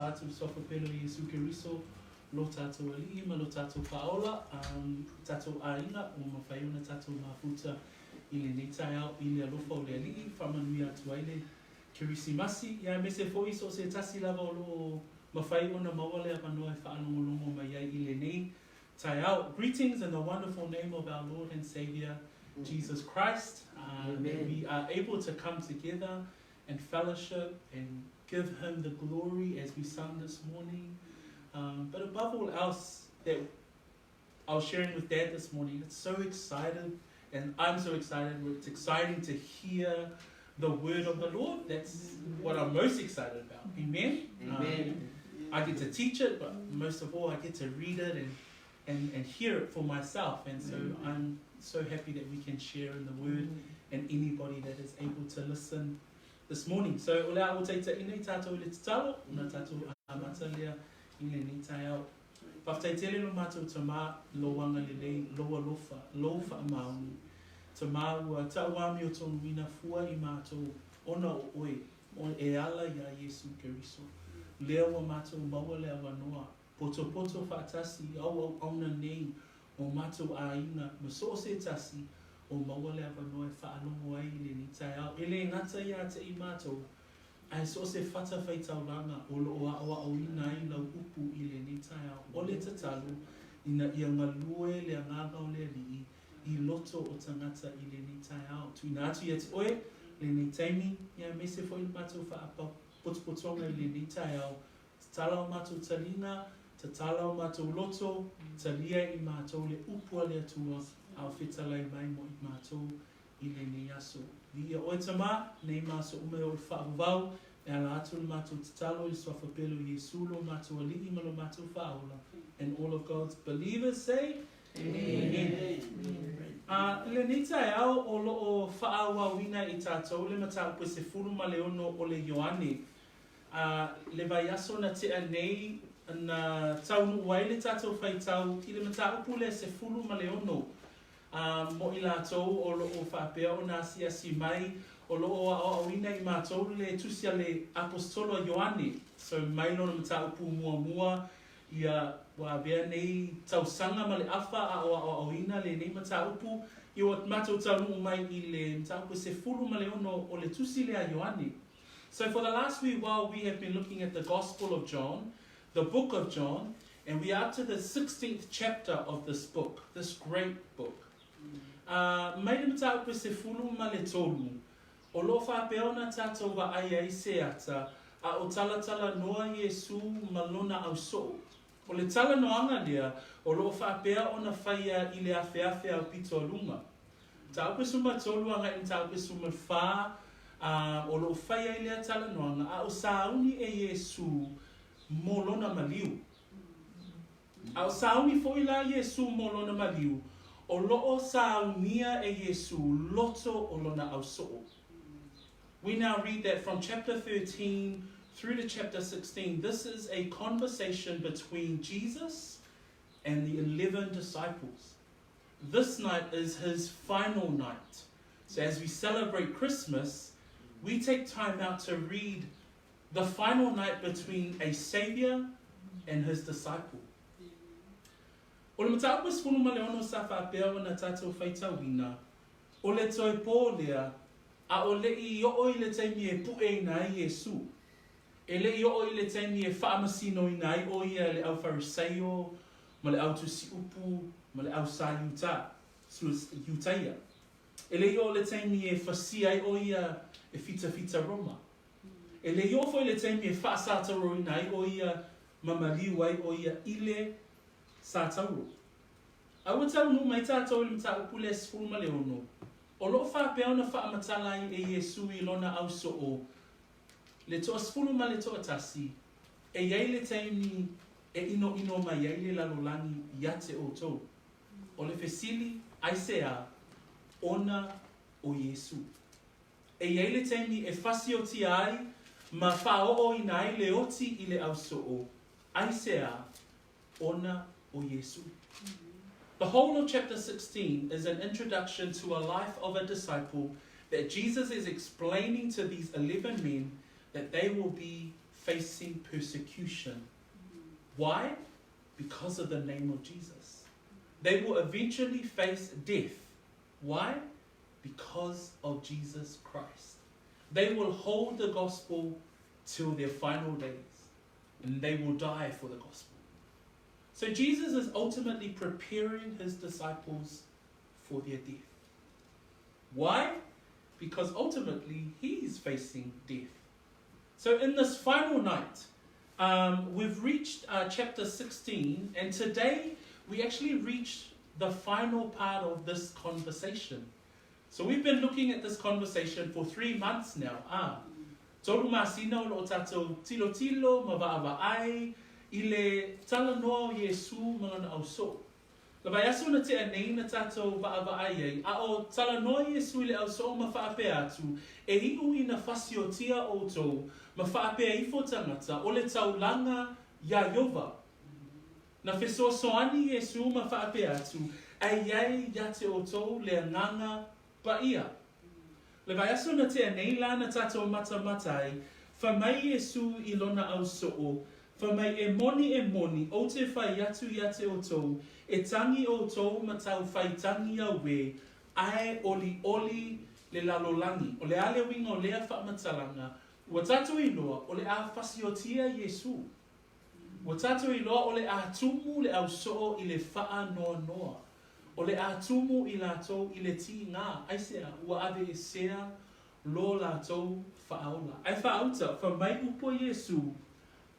atu i le Suafa pele o Iesu Keriso, lo tatou Alii ma lo tatou Faaola, um, tatou aiga ua mafai ona tatou mafuta i lenei taeao i le alofa o le Alii, faamanuia atu ai le Kerisimasi, ia aemaise foi so o se tasi lava o lo o mafai ona maua le avanoa e faalogologo mai ai i lenei taeao. Greetings in the wonderful name of our Lord and Savior Jesus Christ. That we are able to come together and fellowship and give Him the glory as we sung this morning. But above all else, that I was sharing with Dad this morning, it's so excited, and I'm so excited. It's exciting to hear the word of the Lord. That's what I'm most excited about. Amen. Amen. I get to teach it, but most of all, I get to read it and, and, and hear it for myself. And so I'm so happy that we can share in the word and anybody that is able to listen this morning. So, o le a o teita ina i tātou i le tatalo, ona tātou amata lea i lenei taeao. Faafetai tele lo matou Tama, lou agalelei, lou alofa, lou faamaoni. Tama ua tauamiotonuina fua i matou ona o oe, e ala iā Iesu Keriso. Lea ua matou maua le avanoa, potopoto faatasi i au auauna nei o matou aiga ma so o se tasi o maua le avanoa e faalogo ai i lenei taeao. E le gata ia te i matou, Ae so o se fatafaitaulaga o lo o aʻoaʻoina ai lau upu i lenei taeao, o le tatalo, ina ia galue le Agaga o le Alii i loto o tagata i lenei taeao. Tuuina atu ia te oe lenei taimi, ia aemaise foi le matou faapotopotoga i lenei taeao, tatala o matou taliga, tatala o matou loto, talia i matou le upu a le Atua a o fetalai mai mo i matou i lenei aso. Viia oe Tama, nei ma aso uma e oo i le faavavau, e ala atu le matou tatalo i le Suafa pele o Iesu lo matou Alii ma lo matou Faaola. And all of God's believers say, Amen. A i lenei taeao o lo o faaauauina e tatou le mataupu e 16 o le Ioane. A le vaiaso na tea nei na taunuu ai le tatou faitau i le mataupu lea 16. A mo i latou o lo o faapea ona asiasi mai, o lo o aoaoina i matou le tusi a le Aposetolo a Ioane. So mai lona mataupu muamua, ia ua avea nei tausaga ma le afa a o aoaoina lenei mataupu, ia ua matou taunuu mai i le mataupu e 16 o le tusi lea a Ioane. So for the last wee while we have been looking at the Gospel of John, the book of John, and we are up to the 16th chapter of this book, this great book. A mai le mataupu e 13, o lo o faapea ona tatou vaai ai se ata, a o talatalanoa Iesu ma lona ausoo. O le talanoaga lea o lo o faapea ona faia i le afeafe aupito a luga. Mataupu e 13 agai i mataupu e 14, a o lo o fai ai lea talanoaga, a o sauni e Iesu mo lona maliu. A o sauni foi la Iesu mo lona maliu, o lo o saunia e Iesu loto o lona ausoo. We now read that from chapter 13 through to chapter 16, this is a conversation between Jesus and the 11 disciples. This night is his final night. So as we celebrate Christmas, we take time out to read the final night between a Saviour and his disciple. O le mataupu e 16 sa faapea ona tatou faitauina, o le toe pō lea, a o le i oo i le taimi e puʻeina ai Iesū. E le i oo i le taimi e faamasinoina ai ʻo ia e le au Farisaio ma le au tusi upu ma le au Sa Iuta, Iutaia. E le i oo le taimi e fasia ai ʻo ia e fitafita Roma. E le i oo foi le taimi e faasatauroina ai ʻo ia ma maliu ai ʻo ia i le satauro. A ua taunuu mai tatou i le mataupu lea 16, o lo o faapea ona faamatala ai e Iesū i lona ausoo le toasefulu ma le toatasi, e i ai le taimi e ʻinoʻino mai ai le lalolagi ia te ʻoutou. O le fesili, aisea, ona o Iesū. E i ai le taimi e fasiotia ai ma faaooina ai le oti i le ausoo, aisea, ona o Iesū. The whole of chapter 16 is an introduction to a life of a disciple that Jesus is explaining to these 11 men that they will be facing persecution. Why? Because of the name of Jesus. They will eventually face death. Why? Because of Jesus Christ. They will hold the gospel till their final days, and they will die for the gospel. So Jesus is ultimately preparing his disciples for their death. Why? Because ultimately he's facing death. So in this final night, we've reached chapter 16, and today we actually reached the final part of this conversation. So we've been looking at this conversation for 3 months now. Ah, tolu masina o loo tatou tilotilo ma vaavaai i le talanoa o Iesu ma lana ausoo. Le vaiaso na tea nei na tatou vaavaai ai, a o talanoa Iesu i le ausoo ma faapea atu, e iu ina fasiotia outou ma faapea ifo tagata o le taulaga iā Iowa. Na fesoasoani Iesu ma faapea atu, e i ai ia te outou le agaga paia. Le vaiaso na tea nei la na tatou matamata ai, fai mai Iesu i lona ausoo, fai mai e moni e moni, ou te fai atu ia te outou, e tagi outou ma taufai tagi auē, ae olioli le lalolagi. O le a le uiga o lea faamatalaga, ua tatou iloa o le a fasiotia Iesu. Ua tatou iloa o le a tumu le ausoo i le faanoanoa. O le a tumu i latou i le tigā, aisea, ua aveesea lo latou faaola. Ae faauta, fai mai upu a Iesu,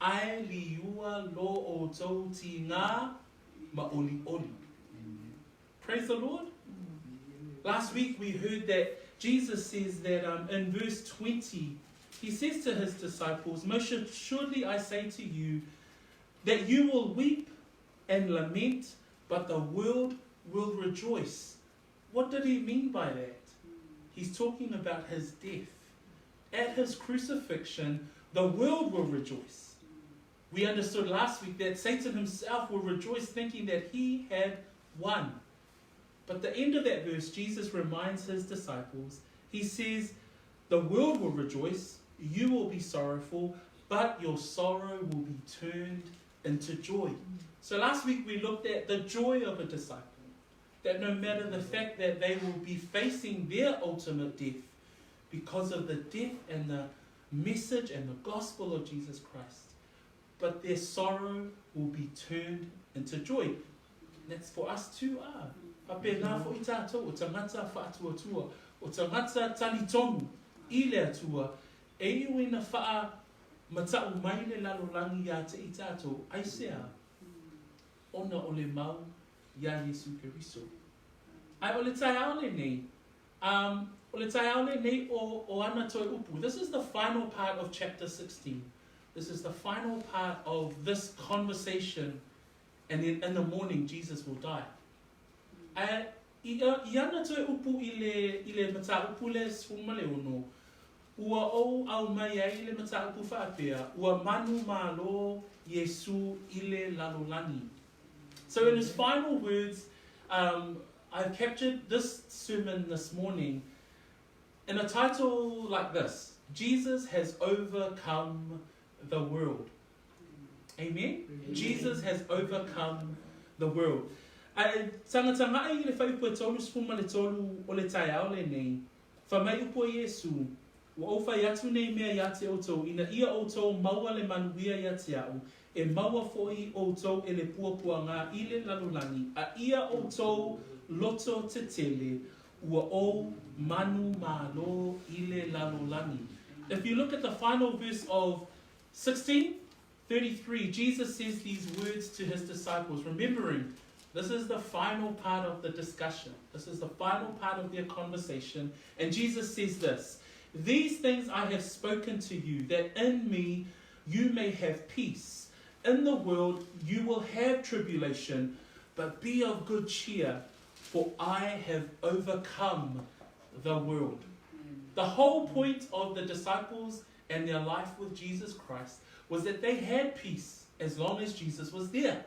ae liua lo outou tigā ma olioli. Praise the Lord. Last week we heard that Jesus says that in verse 20, he says to his disciples, "Most assuredly I say to you, that you will weep and lament, but the world will rejoice." What did he mean by that? He's talking about his death. At his crucifixion, the world will rejoice. We understood last week that Satan himself will rejoice, thinking that he had won. But the end of that verse, Jesus reminds his disciples, he says, "The world will rejoice, you will be sorrowful, but your sorrow will be turned into joy." So last week we looked at the joy of a disciple. That no matter the fact that they will be facing their ultimate death because of the death and the message and the gospel of Jesus Christ, but their sorrow will be turned into joy. And that's for us too. Ah. Faapena fo'i tatou, o tagata faatuatua, o tagata talitonu i le Atua, e iu ina faamata'u mai le lalolagi ia te i tatou, aisea, ona o le mau iā Iesu Keriso. Ae o le taeao lenei, o le taeao lenei o ana toe upu. This is the final part of chapter 16. This is the final part of this conversation. And then in the morning, Jesus will die. Ae, i ana toe upu i le mataupu le 16, ua ou aumaia ai le mataupu faapea, ua manumalo Iesu i le lalolagi. So in his final words, I've captured this sermon this morning in a title like this: "Jesus has overcome the world." Amen? Amen. Jesus has overcome the world. Ae tagatagai i le fuaiupu e 33 o le taeao lenei, fai mai upu a Iesu, ua ou fai atu nei mea ia te outou, ina ia outou maua le manuia ia te a'u, e maua fo'i outou e le puapuagā i le lalolagi, a ia outou loto tetele, ua ou manumalo i le lalolagi. If you look at the final verse of 16, 33, Jesus says these words to his disciples, remembering this is the final part of the discussion. This is the final part of their conversation. And Jesus says this: "These things I have spoken to you, that in me you may have peace. In the world you will have tribulation, but be of good cheer, for I have overcome the world." The whole point of the disciples and their life with Jesus Christ was that they had peace as long as Jesus was there.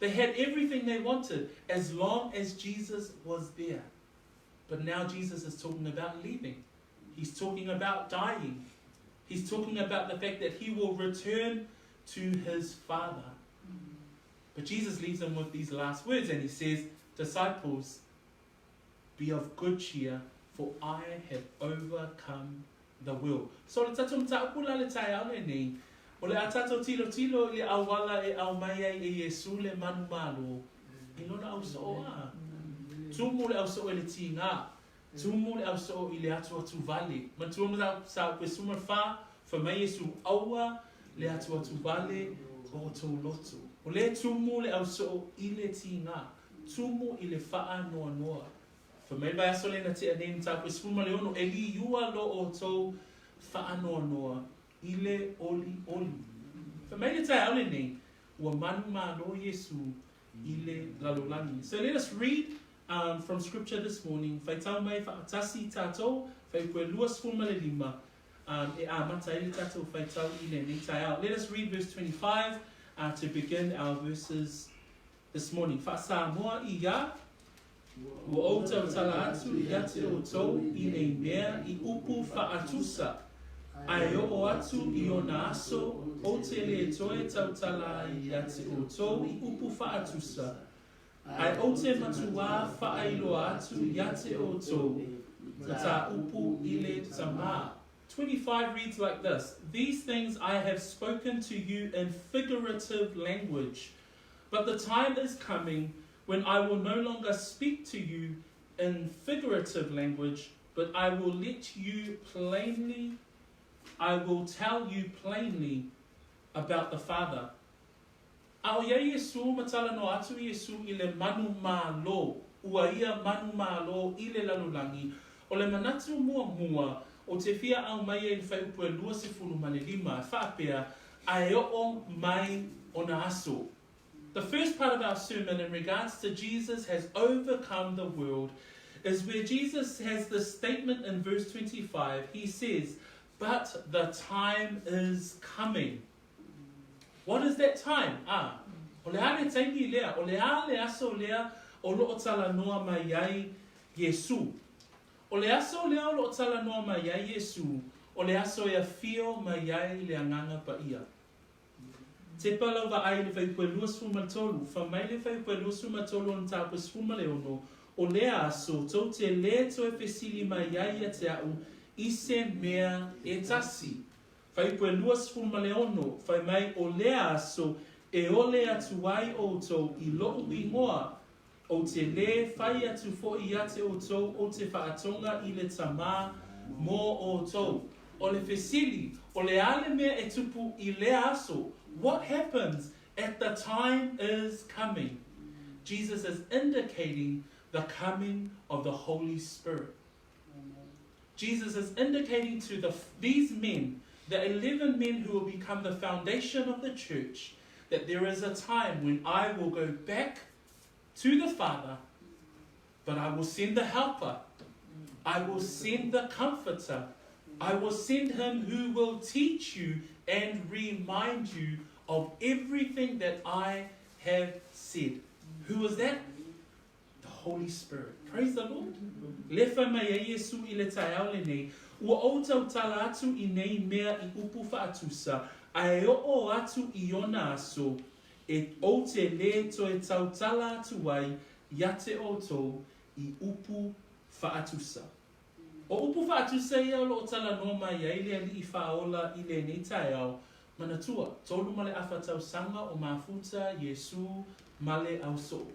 They had everything they wanted as long as Jesus was there. But now Jesus is talking about leaving. He's talking about dying. He's talking about the fact that he will return to his Father. But Jesus leaves them with these last words and he says, Disciples, be of good cheer, for I have overcome the world. So le tatou mataupu la le taeao lenei, o le a tatou tilotilo i le auala e aumai ai e Iesu le manumalo i lona ausoo a. Tumu le ausoo i le tiga, tumu le ausoo i le atuatuvale. Manatua ma sa upu e 14, fai mai Iesu, Aua le atuatuvale o outou loto. O lea e tumu le ausoo i le tiga, tumu i le faanoanoa. Fai mai le vaiaso lea na tea nei i mataupu e 16, e liua lo outou faanoanoa i le olioli. Fai mai le taeao lenei, ua manumalo Iesu i le lalolagi. So let us read um, from scripture this morning. Faitau mai faatasi tatou, fuaiupu e 25, um, e amata ai le tatou faitau i lenei taeao. Let us read verse 25 uh, to begin our verses this morning. Faa-Samoa i a, Ua ou tautala atu ia te outou i nei mea i upu faatusa, a e oo atu i ona aso ou te lē toe tautala ai ia te outou i upu faatusa, ae ou te matuā faailoa atu ia te outou mataupu i le Tamā. 25 reads like this, These things I have spoken to you in figurative language, but the time is coming when I will no longer speak to you in figurative language, but I will let you plainly, I will tell you plainly about the Father. A ʻoiai Iesū ma talanoa atu Iesū i le manumalo, ua ia manumalo i le lalolagi, o le manatu muamua o te fia ʻau mai ai le fuaiupu e 25, e faapea, A e oo mai ona aso. The first part of our sermon in regards to Jesus has overcome the world is where Jesus has this statement in verse 25. He says, But the time is coming. What is that time? Ah, o le a le taimi lea, o le a le aso lea o loo talanoa mai ai Iesu. O le aso lea o loo talanoa mai ai Iesu, o le aso e afio mai ai le Agaga Paia. Tepa lau vaai i le fuaiupu e 23, fai mai le fuaiupu e 23 o le mataupu e 16, o lea aso tou te lē toe fesili mai ai ia te a'u i se mea e tasi. Fuaiupu e 26, fai mai o lea aso e ole atu ai outou i lo'u igoa, ou te lē fai atu fo'i ia te outou ou te faatonga i le Tamā mō outou. O le fesili, o le a le mea e tupu i lea aso? What happens at the time is coming? Jesus is indicating the coming of the Holy Spirit. Jesus is indicating to the, these men, the 11 men who will become the foundation of the church, that there is a time when I will go back to the Father, but I will send the Helper. I will send the Comforter. I will send him who will teach you and remind you of everything that I have said. Who is that? The Holy Spirit. Praise the Lord. Le fai mai ai Iesu i le taeao lenei, Ua ou tautala atu i nei mea i upu faatusa, a e oo atu i ona aso, e ou te lē toe tautala atu ai ia te outou i upu faatusa. O upu faatusa ia o loo talanoa mai ai le Alii Faaola i lenei taeao, manatua, tolu ma le afa tausaga o mafuta Iesu ma le ausoo.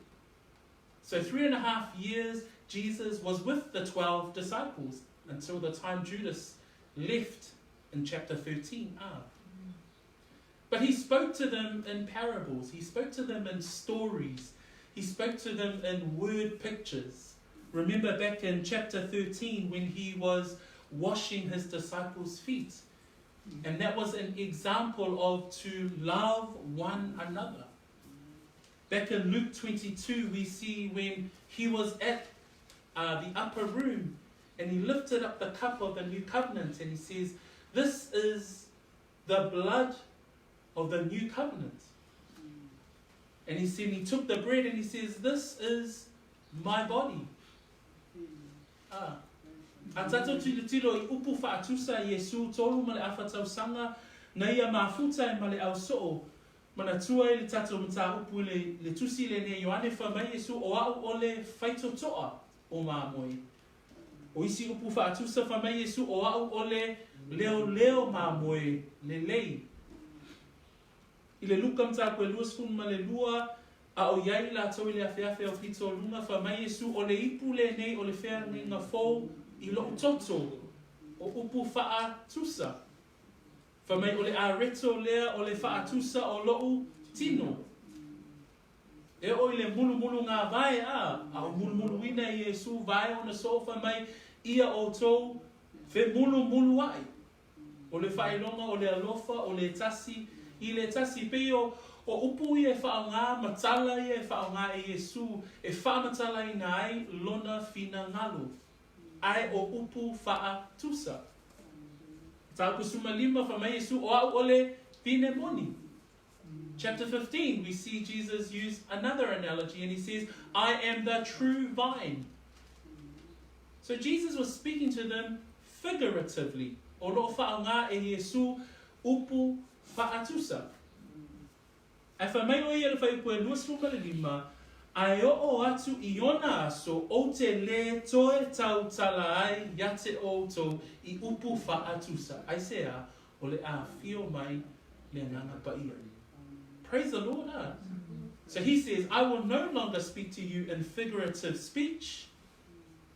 So 3.5 years Jesus was with the 12 disciples until the time Judas left in chapter 13. Ah. But he spoke to them in parables. He spoke to them in stories. He spoke to them in word pictures. Remember back in chapter 13 when he was washing his disciples' feet. And that was an example of to love one another. Back in Luke 22, we see when he was at uh, the upper room and he lifted up the cup of the new covenant and he says, This is the blood of the new covenant. And he said, he took the bread and he says, This is my body. Ah. A tatou tilotilo i upu faatusa Iesu 3.5 tausaga na ia mafuta ai ma le ausoo, manatua ai le tatou mataupu i le le tusi lenei Ioane fai mai Iesu o a'u o le faitotoa o mamoe. O isi upu faatusa fai mai Iesu o a'u o le leoleo mamoe lelei. I le Luka mataupu e 22, a o i ai i latou i le afeafe aupito o luga, fai mai Iesu, O le ipu lenei o le feagaiga fou i loʻu toto, o upu faatusa. Fai mai o le areto lea o le faatusa o loʻu tino. E oo i le mulumulugavae, a, a o mulumuluina e Iesu vae ona soo fai mai, Ia outou femulumuluaʻi. O le faailoga o le alofa o le tasi i le tasi. Pei o, o upu ia e faaaoga ma tala ia e faaaoga e Iesu e faamatalaina ai lona finagalo. Ae o upu faatusa. Mataupu 15, fai mai Iesu, O a'u o le vine moni. Chapter 15, we see Jesus use another analogy and he says, I am the true vine. So Jesus was speaking to them figuratively. O loo faaaoga e Iesu upu faatusa. Ae fai mai o ia i le fuaiupu e 25, Ae oo atu i ona aso ou te lē toe tautala ai ia te outou i upu faatusa. Aisea? O le afio mai le Agaga Paia. Praise the Lord, ah. So he says, I will no longer speak to you in figurative speech.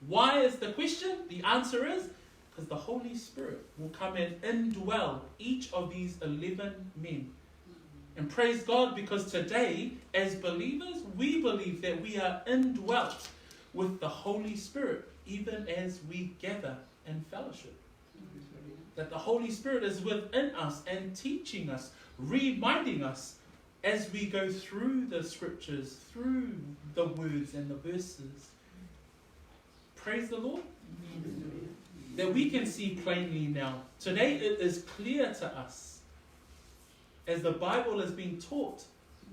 Why is the question? The answer is because the Holy Spirit will come and indwell each of these 11 men. And praise God, because today, as believers, we believe that we are indwelt with the Holy Spirit, even as we gather in fellowship. That the Holy Spirit is within us and teaching us, reminding us as we go through the scriptures, through the words and the verses. Praise the Lord. Amen. That we can see plainly now. Today it is clear to us. As the Bible is being taught,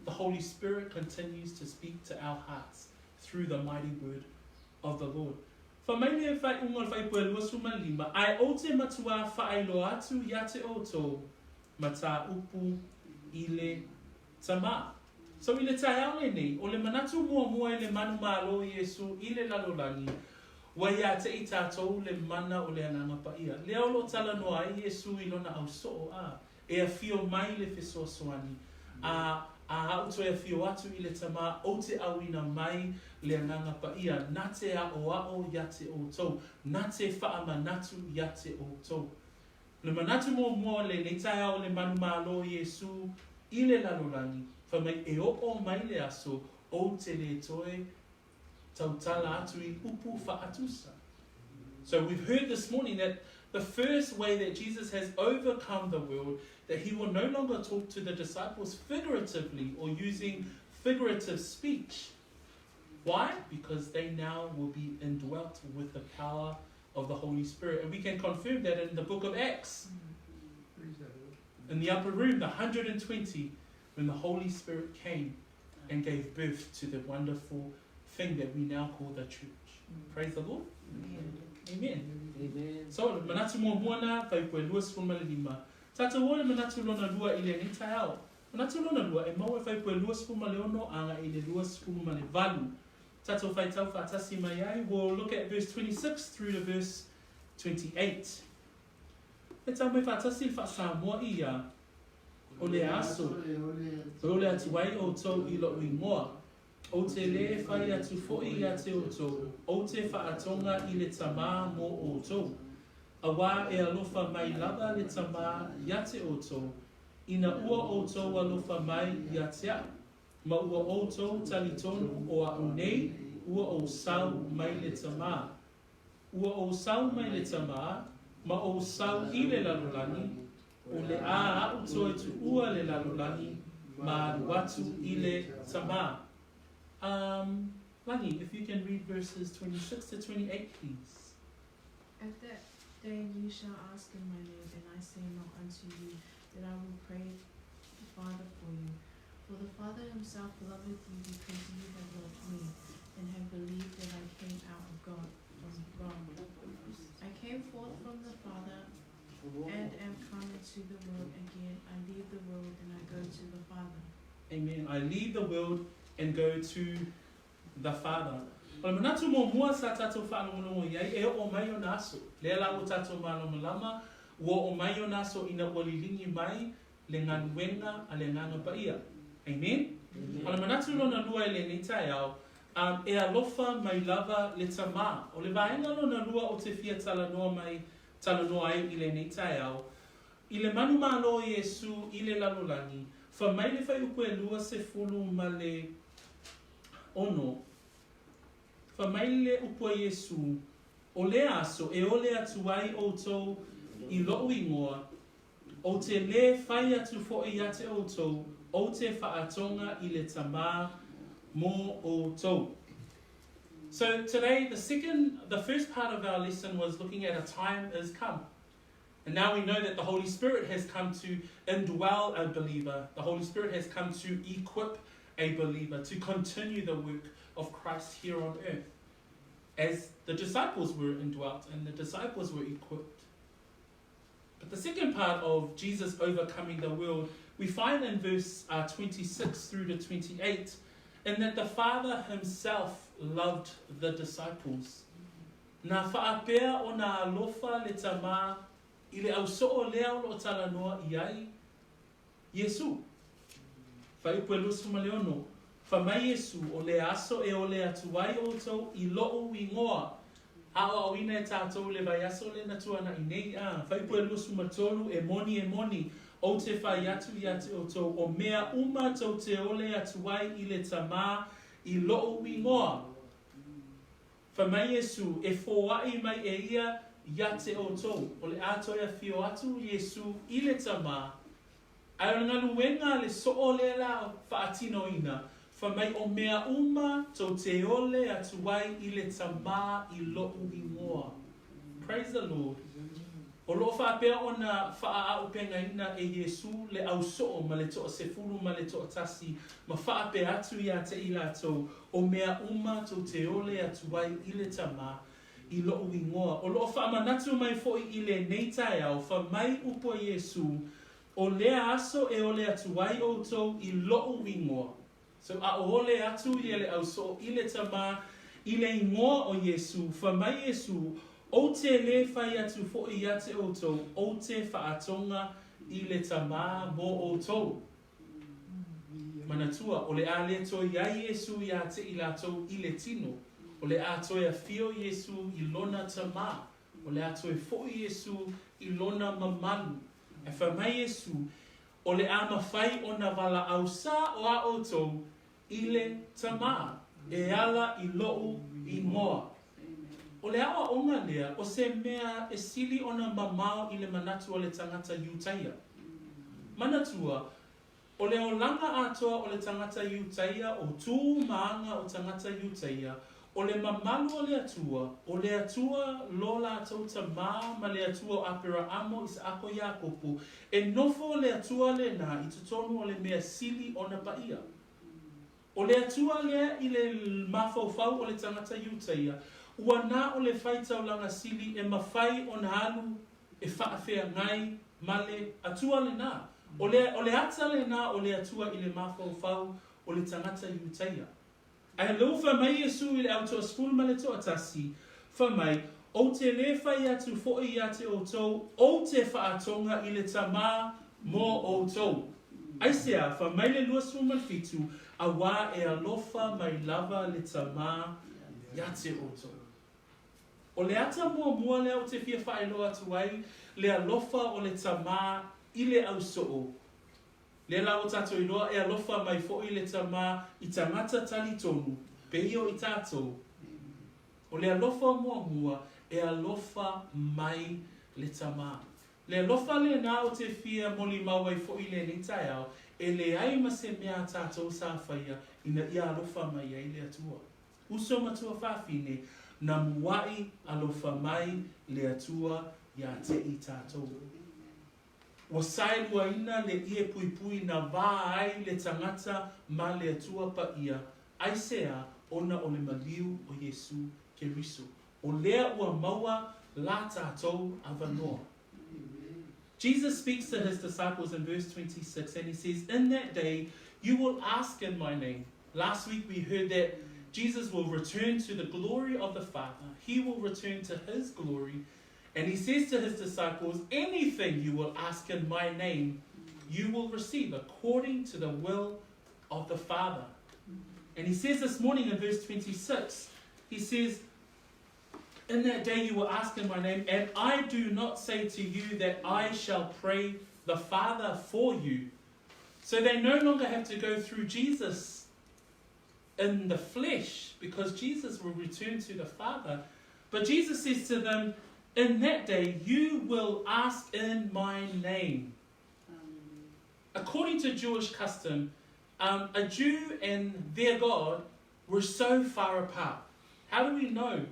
the Holy Spirit continues to speak to our hearts through the mighty word of the Lord. Fai mai le faaiuga o le fuaiupu e 25, Ae ou te matuā faailoa atu ia te outou mataupu i le Tamā. So i le taeao lenei, o le manatu muamua i le manumalo o Iesu i le lalolagi, ua ia te i tatou le mana o le Agaga Paia. Lea o lo o talanoa ai Iesu i lona ausoo, a, e afio mai le fesoasoani, a, a a'u toe afio atu i le Tamā, ou te auina mai le Agaga Paia, na te aʻoaʻo ia te outou, na te faamanatu ia te outou. Le manatu muamua o lenei taeao o le manumalo o Iesu i le lalolagi, fai mai e oo mai le aso ou te le toe tautala atu i upu faatusa. So we've heard this morning that the first way that Jesus has overcome the world, that he will no longer talk to the disciples figuratively or using figurative speech. Why? Because they now will be indwelt with the power of the Holy Spirit. And we can confirm that in the book of Acts. In the upper room, the 120, when the Holy Spirit came and gave birth to the wonderful thing that we now call the church. Praise the Lord. Amen. Amen. Amen. So, manatu muamua na, fuaiupu e 25. Tatou o le manatu lona lua i lenei taeao. Manatu lona lua, e maua e fuaiupu e 26 agaʻi i le 28. Tatou faitau faatasi mai ai, we'll look at verse 26 through to verse 28. Faitau mai faatasi le faa-Samoa ia, O le aso e ole atu ai outou i loʻu igoa, ou te lē fai atu foʻi ia te outou, ou te faatonga i le Tamā mo outou. Auā e alofa mai lava le Tamā ia te outou, ina ua outou alofa mai ia te aʻu, ma ua outou talitonu o aʻu nei ua ou sau mai le Tamā. Ua ou sau mai le Tamā, ma ou sau i le lalolagi, o le a aʻu toe tuua le lalolagi ma alu atu i le Tamā. Um, Lagi, if you can read verses 26 to 28, please. At that day ye shall ask in my name, and I say not unto you that I will pray the Father for you. For the Father himself loveth you because ye have loved me, and have believed that I came out of God. from wrong. I came forth from the Father and am come into the world again. I leave the world and I go to the Father. Amen. I leave the world and go to the Father. O le manatu muamua sa tatou faalogologo i ai, e oo mai ona aso. Lea la ua tatou malamalama, ua oo mai ona aso ina ua liligi mai le galuega a le Agaga Paia. Amen? O le manatu lona lua i lenei taeao, um, e alofa mai lava le Tamā. O le vaega lona lua ou te fia talanoa mai, talanoa ai i lenei taeao, I le manumalo o Iesū i le lalolagi, fa mai le fuaiupu e 26, fa mai le upu a Iesū, O lea aso e ole atu ai ʻoutou i loʻu igoa, ou te lē fai atu foʻi ia te ʻoutou, ou te faatoga i le Tamā mō ʻoutou. So today, the second, the first part of our lesson was looking at a time is come. And now we know that the Holy Spirit has come to indwell a believer. The Holy Spirit has come to equip a believer to continue the work of Christ here on earth. As the disciples were indwelt and the disciples were equipped. But the second part of Jesus overcoming the world, we find in verse uh, 26 through to 28, in that the Father himself loved the disciples. Na faapea ona alofa le Tamā i le ausoo lea o loo talanoa i ai Iesu. Fuaiupu e 26, Fa mai Iesu, O lea aso e ole atu ai outou i loʻu igoa. Aʻoaʻoina e tatou le vaiaso le na tuanaʻi nei, a, fuaiupu e 23, E moni, e moni, ou te fai atu ia te outou, o mea uma tou te ole atu ai i le Tamā i loʻu igoa. Fai mai Iesu, E foaʻi mai e ia ia te outou. O le a toe afio atu Iesu i le Tamā, ae o le galuega a le soo lea la faatinoina, fai mai o mea uma tou te ole atu ai i le Tamā i loʻu igoa. Praise the Lord. O loo faapea ona faaaʻaupegaina e Iesu le ausoo ma le toasefulu ma le toatasi ma faapea atu ia te i latou, O mea uma tou te ole atu ai i le Tamā, i loʻu igoa. O loo faamanatu mai foʻi i lenei taeao, fa mai upu a Iesu, O lea aso e ole atu ai outou i loʻu igoa. So ʻaʻole atu ia le ausoo i le Tamā i le igoa o Iesu, fa mai Iesu, Ou te lē fai atu foʻi ia te outou, ou te faatoga i le Tamā mō outou. Manatua, o le a le toe ai Iesu iā te i latou i le tino, o le a toe afio Iesu i lona Tamā, o le a toe foʻi Iesu i lona mamalu. Ae fai mai Iesu, O le a mafai ona valaau sa o a outou i le Tamā, e ala i loʻu igoa. O le aʻoaʻoga lea, o se mea e sili ona mamao i le manatu o le tagata Iutaia. Manatua, o le olaga atoa o le tagata Iutaia, o tū ma aga o tagata Iutaia, O le mamalu o le Atua, o le Atua lo latou tamā ma le Atua o Aperaamo, Isaako, Iakopo, e nofo le Atua lenā i totonu o le mea sili ona paia. O le Atua lea i le mafaufau o le tagata Iutaia, ua na o le faitaulaga sili e mafai ona alu e faafeagai ma le Atua lenā. O le, o le ata lenā o le Atua i le mafaufau o le tagata Iutaia. Ae lou fai mai Iesu i le au toasefulu ma le toatasi, fai mai, Ou te lē fai atu foʻi ia te outou, ou te faatoga i le Tamā mō outou. Aisea, fai mai le 27, auā e alofa mai lava le Tamā ia te outou. O le ata muamua lea ou te fia faailoa atu ai le alofa o le Tamā i le ausoo. Lea la ua tatou iloa e alofa mai foʻi le Tamā i tagata talitonu, pei o i tatou. O le alofa muamua, e alofa mai le Tamā. Le alofa lenā ou te fia molimau ai foʻi lenei taeao, e leai ma se mea a tatou sa faia ina ia alofa mai ai le Atua. Uso matua fafine, na muaʻi alofa mai le Atua iā te i tatou. Ua saeluaina le ie puipui na vā ai le tagata ma le Atua Paia, aisea ona o le maliu o Iesu Keriso. O lea ua maua la tātou avanoa. Jesus speaks to his disciples in verse 26 and he says, In that day you will ask in my name. Last week we heard that Jesus will return to the glory of the Father. He will return to his glory. And he says to his disciples, Anything you will ask in my name, you will receive according to the will of the Father. And he says this morning in verse 26, he says, In that day you will ask in my name, and I do not say to you that I shall pray the Father for you. So they no longer have to go through Jesus in the flesh, because Jesus will return to the Father. But Jesus says to them, In that day you will ask in my name. According to Jewish custom, a Jew and their God were so far apart. How do we know?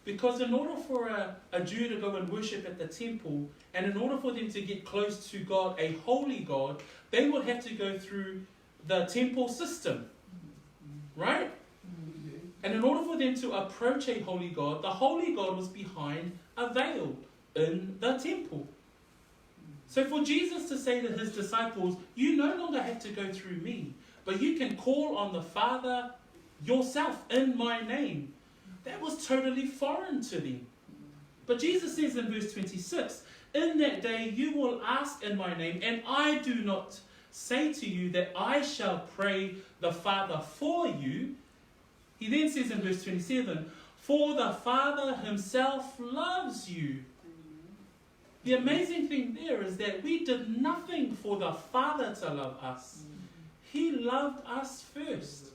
Because in order for a Jew to go and worship at the temple, and in order for them to get close to God, a holy God, they would have to go through the temple system. Right? And in order for them to approach a holy God, the holy God was behind a veil in the temple. So for Jesus to say to his disciples, you no longer have to go through me, but you can call on the Father yourself in my name. That was totally foreign to them. But Jesus says in verse 26, In that day you will ask in my name, and I do not say to you that I shall pray the Father for you. He then says in verse 27, For the Father himself loves you. The amazing thing there is that we did nothing for the Father to love us. He loved us first.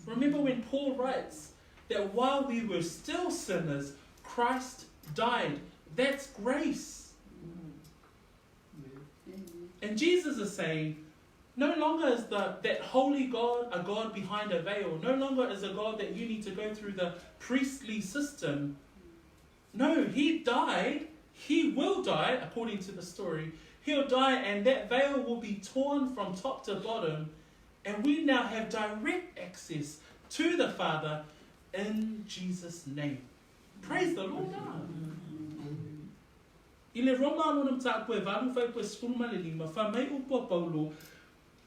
Remember when Paul writes that while we were still sinners, Christ died. That's grace. And Jesus is saying, no longer is that holy God a God behind a veil. No longer is a God that you need to go through the priestly system. No, he died. He will die, according to the story. He'll die and that veil will be torn from top to bottom. And we now have direct access to the Father in Jesus' name. Praise the Lord. I le Roma lona mataupu e valu fuaiupu e sefulu ma le lima, fai mai upu a Paulo,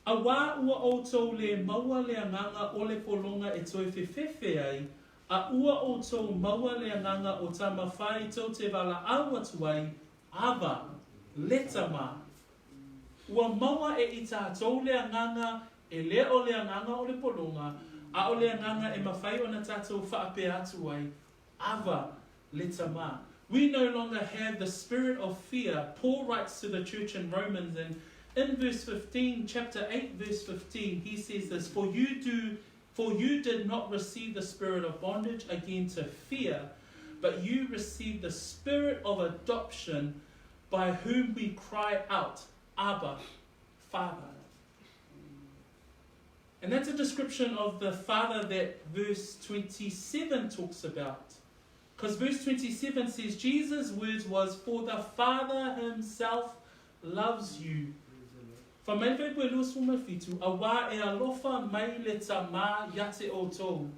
Auā ua ʻoutou lē maua le agaga o le pologa e toe fefefe ai, a ua ʻoutou maua le agaga o tama fai tou te valaau atu ai, Aba, le Tama. Ua maua e i tātou le agaga e lē o le agaga o le pologa, a o le agaga e mafai ona tātou faapea atu ai, Aba, le Tama. We no longer have the spirit of fear. Paul writes to the church in Romans, and in verse 15, chapter 8, verse 15, he says this, For you do, for you did not receive the spirit of bondage again to fear, but you received the spirit of adoption by whom we cry out, Abba, Father. And that's a description of the Father that verse 27 talks about. Because verse 27 says, Jesus' words was, For the Father himself loves you. Fai mai le fuaiupu e 27, Auā e alofa mai le Tamā ia te ʻoutou.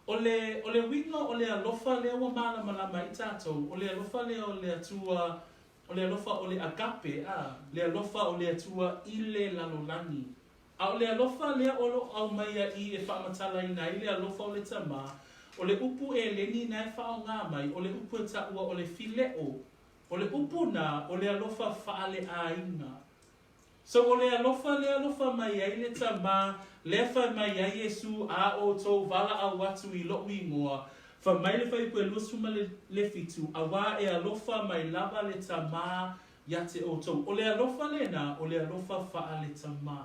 O le, o le uiga o le alofa lea ua mālamalama ai tātou, o le alofa lea o le Atua, o le alofa o le agape, a, le alofa o le Atua i le lalolagi. A o le alofa lea o lo o aumaia i e faamatalaina ai le alofa o le Tamā, o le upu ʻEleni na e faaaoga mai, o le upu e taua o le phileo, o le upu na o le alofa faaleʻāina. So o le alofa lea alofa mai ai le Tamā, lea fai mai ai Iesū, A ʻoutou valaau atu i loʻu igoa, fai mai le fuaiupu e 27, auā e alofa mai lava le Tamā ia te ʻoutou. O le alofa lenā, o le alofa faale-Tamā.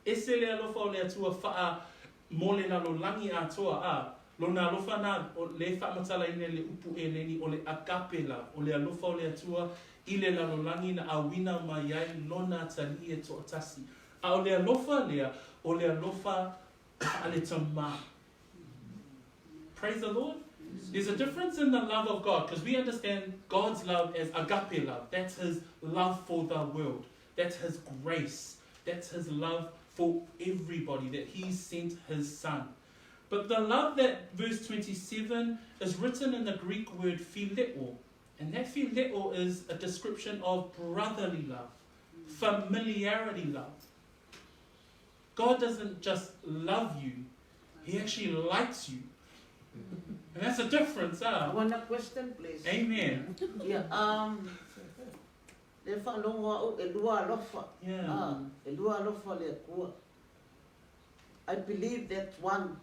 Ese le alofa o le Atua faa mo le lalolagi atoa, a, lona alofa na, o le faamatalaina i le upu ʻEleni o le agape love, o le alofa o le Atua i le lalolagi na ʻauina mai ai lona atalii e toatasi. A o le alofa lea, o le alofa faale-Tamā. Praise the Lord. There's a difference in the love of God, because we understand God's love as agape love. That's his love for the world. That's his grace. That's his love for everybody, that he sent his son. But the love that verse 27 is written in the Greek word phileo. And that phileo is a description of brotherly love, familiarity love. God doesn't just love you, He actually likes you. And that's a difference, ah. One question, please. Amen. Yeah, le whaalogo au e lua alofa. Yeah. Ah, e lua alofa le Atua. I believe that one,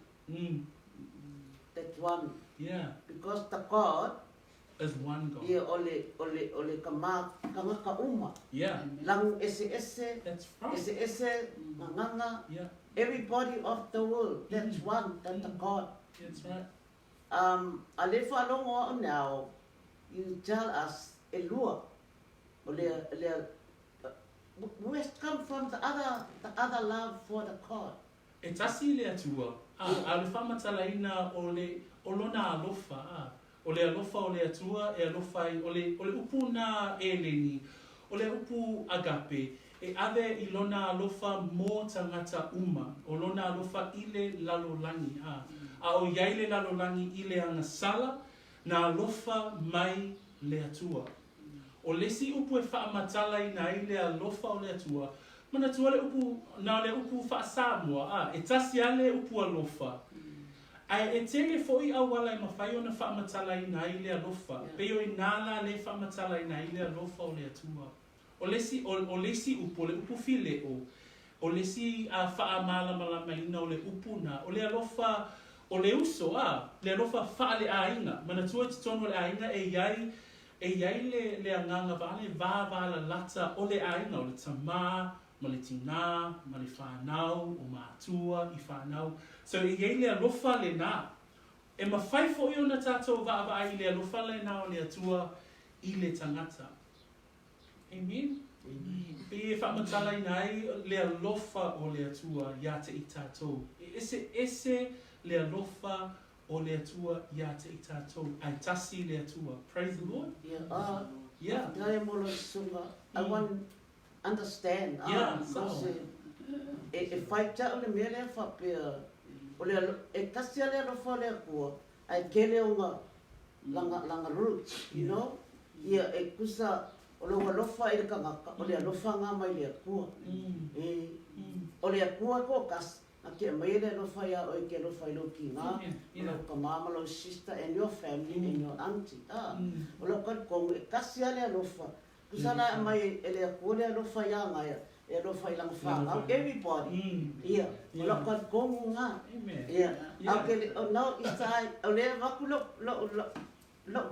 that one. Yeah. Because the God is one God. Ia ole ole ole ka ma kangaka uma. Yeah. Langu ese ese. That's right. Ese ese nganga. Yeah. Everybody of the world. That's one. That's the God. That's right. A le whaalogo au now, you tell us e lua. O le le where come from the other love for the God. E tasi le Atua, a, a o le faamatalaina o le, o Lona alofa, a, o le alofa o le Atua e alofa ai, o le, o le upu na Eleni, o le upu agape, e ave i Lona alofa mo tagata uma, o Lona alofa i le lalolagi, a, a o i ai le lalolagi i le agasala, na alofa mai le Atua. O le isi upu e faamatalaina ai le alofa o le Atua, manatua le upu, na o le upu faa-Samoa, a, e tasi lava le upu alofa. Ae e tele foi auala e mafai ona faamatalaina ai le alofa, pei o i ina la lea e faamatalaina ai le alofa o le Atua. O le isi, o, o le isi upu, o le upu phileo, o le isi a faamalamalamaina o le upu na, o le alofa o le uso, a, le alofa faaleaiga. Manatua i totonu o le aiga e i ai, e i ai le, le agaga vaale vavalalata o le aiga, o le tamā ma le tinā ma le fanau, o matua i fanau. So e i ai le alofa lenā. E mafai foi ona tatou vaavaai i le alofa lenā o le Atua i le tagata. Amen. Pei e faamatalaina ai le alofa o le Atua iā te i tatou. E eseese le alofa o le Atua iā te i tatou, ae tasi le Atua. Praise the Lord. Yeah, ah, Yeah. Faafetai mo lau susuga. I want understand, ah, Yeah, so. because e, e whai tau le mea lea whapea, o le, e kasi a le alofa o le Atua, ae kele o nga, langa, langa roots, you know? Ia, e kusa, o lou alofa i le kangaka, o le alofa nga mai le Atua. E, o le Atua ko kasi, na ke mai le alofa ia oe ke alofa i lou kiga, o lou tamā ma lou sister and your family and your auntie. Ah, o lou talikonga, e kasi lava le alofa. Tusa la e aumai e le Atua le alofa ia Gaia, e alofa i lana fanau, everybody. Ia, o lou talikonga lena. Ia, a o ke le, o now is I, o lea e avatu lou, lou, lou, lou,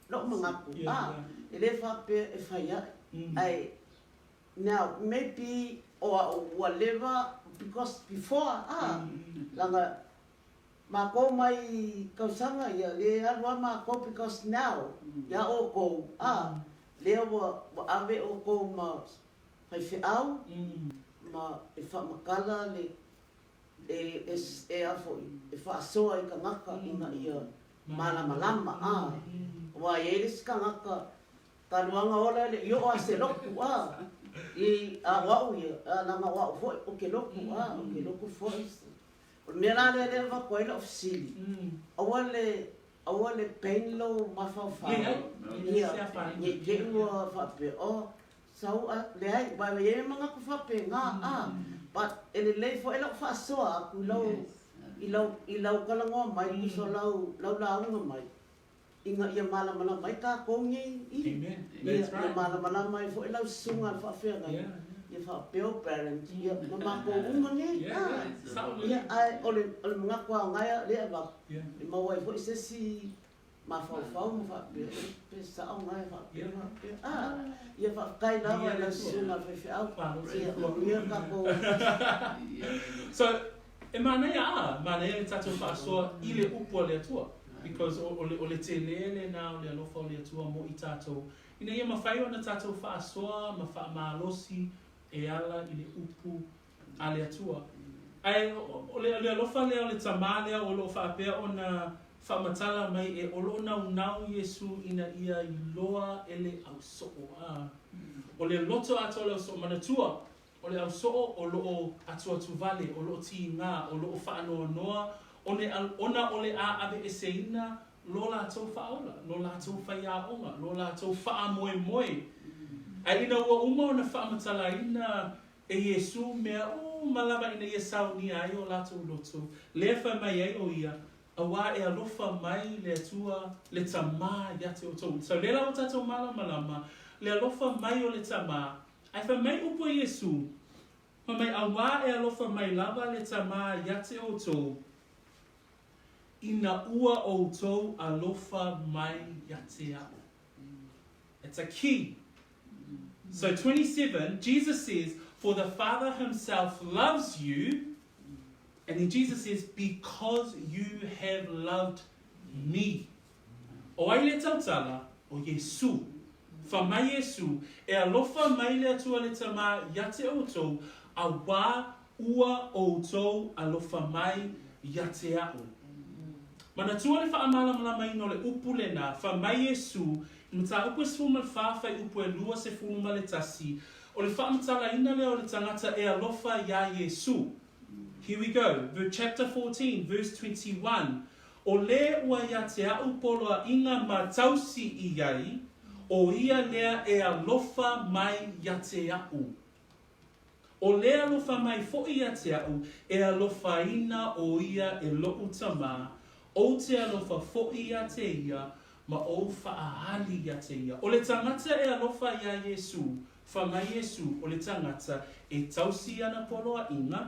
lou manatu, ah, e le faapea e fai ae, ae Now maybe o a'u ua leva because before a laga makou mai tausaga ia le alu a makou because now ia outou a lea ua ua ave outou ma faifeau ma e faamatala le e e e a foi e faasoa i tagata ina ia malamalama a aua e iai le isi tagata Taluanga ola le i oo a se loku a i a o au ia a langa o au foi o ke loku a o ke loku foi. O le mea la lea lea avatu ai lau fesili, aua le aua le pain lou mafaufau ia ne i te i ua faapea oh sau a leai aua e i ai le manatu faapena a but e lelei foi lau faasoa atu i lau i lau i lau talanoa mai tusa o lau lau lauga mai. Ina ia malamalama ai tatou nei i ia ia malamalama ai foi lau susuga le faafeagai ia faapea o parents ia ma matou uma nei a ia ae o le o le manatu aoga lea e avatu e maua ai foi se isi mafaufau ma faapea pe sao na e faapea faapea a ia faafetai lava i lau susuga le faifeau ia manuia le tatou. So e manaia a manaia le tatou faasoa i le upu a le Atua. Because o, o le, o le tele lena o le alofa o le Atua mo i tatou, ina ia mafai ona tatou faasoa ma faamalosi e ala i le upu a le Atua. Ae o, o le, o le alofa lea o le Tamā lea o lo o faapea ona faamatala mai e o lo o naunau Iesu ina ia iloa e le ausoo. A, o le loto atoa o le ausoo, manatua, O le ausoo o lo o atuatuvale, o lo o tigā, o lo o faanoanoa, Ona o le a aveeseina lo latou faaola, lo latou faiaoga, lo latou faamoemoe. Ae ina ua uma ona faamatalaina e Iesū mea uma lava ina ia saunia ai o latou loto, lea fai mai ai o ia, Auā e alofa mai le Atua le Tamā ia te outou. So lea la ua tatou malamalama, le alofa mai o le Tamā, ae fai mai upu a Iesū, Fai mai, Auā e alofa mai lava le Tamā ia te outou, ina ua outou alofa mai ia te a'u. It's a key. So 27, Jesus says, For the Father himself loves you, and then Jesus says, Because you have loved me. O ai le tautala? O Iesū. Fai mai Iesū, E alofa mai le Atua le Tamā ia te outou, auā ua outou alofa mai ia te a'u. Manatua le faamalamalamaina o le upu lenā, fai mai Iesū, i mataupu e 14 fuaiupu e 21, o le faamatalaina lea o le tagata e alofa iā Iesū. Here we go, chapter 14, verse 21, O le ua ia te a'u poloaʻiga ma tausi i ai, o ia lea e alofa mai ia te a'u. O le alofa mai foʻi ia te a'u, e alofaina o ia e loʻu Tamā, ou te alofa foʻi ia te ia, ma ou faaali ia te ia. O le tagata e alofa iā Iesū, fai mai Iesū, o le tagata e tausi ana poloaʻiga,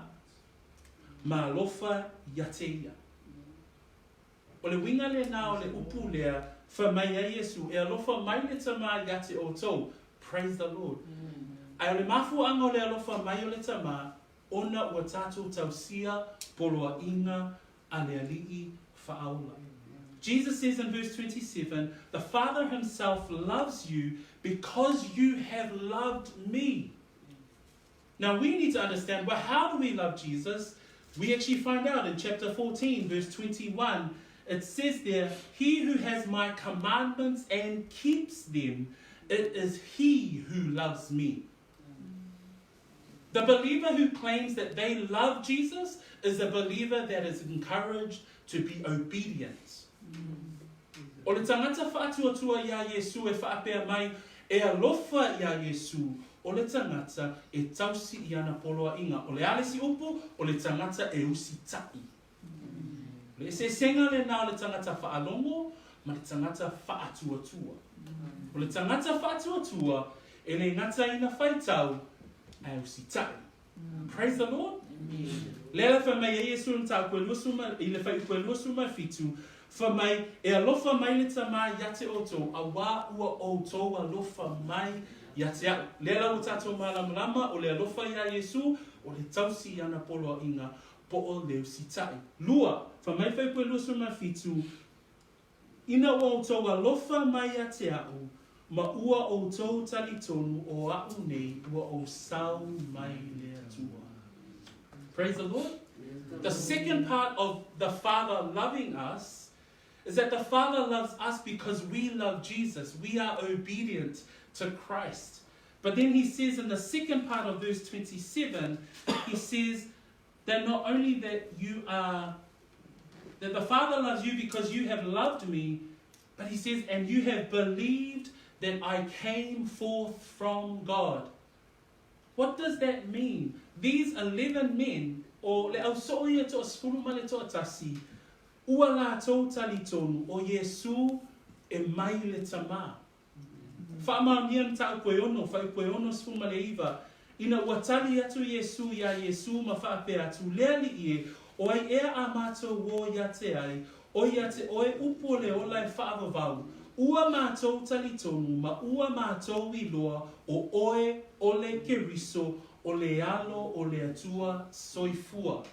ma alofa ia te ia. O le uiga lenā o le upu lea, fai mai ai Iesū, E alofa mai le Tamā ia te outou. Praise the Lord. Ae o le mafuaaga o le alofa mai o le Tamā, ona ua tatou tausia poloaʻiga a le Alii Faaola. Jesus says in verse 27, The Father himself loves you because you have loved me. Now we need to understand, well, how do we love Jesus? We actually find out in chapter 14, verse 21, it says there, He who has my commandments and keeps them, it is he who loves me. The believer who claims that they love Jesus is a believer that is encouraged to be obedient. O le tagata faatuatua iā Iesū e faapea mai, e alofa iā Iesū, o le tagata e tausi i ana poloaʻiga. O le a le isi upu? O le tagata e usitaʻi. O le eseesega lenā o le tagata faalogo ma le tagata faatuatua. O le tagata faatuatua, e le gata ina faitau, ae usitaʻi. Praise the Lord. Lea la fai mai ai Iesu i le mataupu e 20 i le fuaiupu e 27, fai mai, E alofa mai le Tamā ia te outou, auā ua outou alofa mai ia te a'u. Lea la ua tatou malamalama, o le alofa iā Iesu, o le tausi i ana poloaʻiga, po o le usitaʻi. Lua, fai mai fuaiupu e 27, Ina ua outou alofa mai ia te a'u, ma ua outou talitonu o a'u nei ua ou sau mai le Atua. Praise the Lord. The second part of the Father loving us is that the Father loves us because we love Jesus. We are obedient to Christ. But then he says in the second part of verse 27, he says that not only that you are that the Father loves you because you have loved me, but he says, and you have believed that I came forth from God. What does that mean? These 11 men, o le ausoo ia toasefulu ma le toatasi, ua latou talitonu o Iesū e mai le Tamā. Faamaonia mataupu e ono, fuaiupu e 69, Ina ua tali atu Iesū iā Iesū ma faapea atu, Le Alii e, o ai ea a matou o ia te ai, o ia te oe upu o le ola e faavavau, ua matou talitonu ma ua matou iloa o oe o le Keriso o le Alo o le Atua soifua.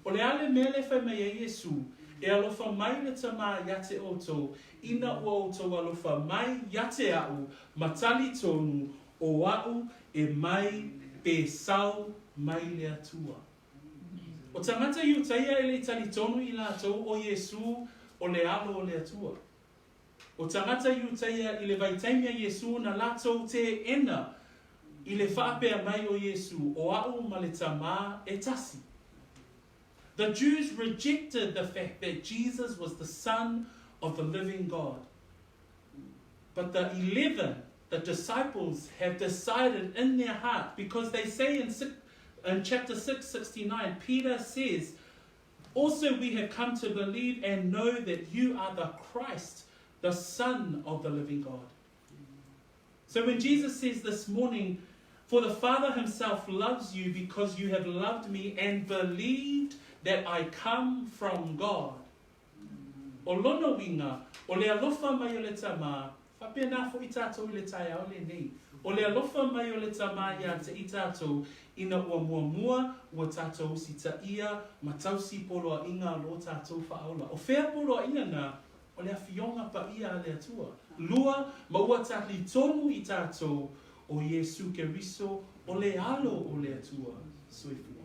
O le a le mea lea e fai mai ai Iesū, E alofa mai le Tamā ia te outou, ina ua outou alofa mai ia te a'u, ma talitonu o a'u e mai pe sau mai le Atua. O tagata Iutaia e le i talitonu i latou o Iesū o le Alo o le Atua. O tagata Iutaia i le vaitaimi a Iesū na latou teena i le faapea mai o Iesū, O a'u ma le Tamā e tasi. The Jews rejected the fact that Jesus was the Son of the living God. But the 11, the disciples, have decided in their heart, because they say in, six, in chapter 6, 69, Peter says, Also we have come to believe and know that you are the Christ, the Son of the living God. So when Jesus says this morning, For the Father himself loves you because you have loved me and believed that I come from God. O lona uiga, o le alofa mai o le Tamā, faapena foʻi tatou i le taeao lenei. O le alofa mai o le Tamā iā te i tatou, ina ua muamua ua tatou usitaia ma tausi poloaiga lo tatou faaola. O fea poloaiga na? O le Afioga Paia a le Atua. Lua, ma ua talitonu i tatou o Iesu Keriso o le Alo o le Atua soifua.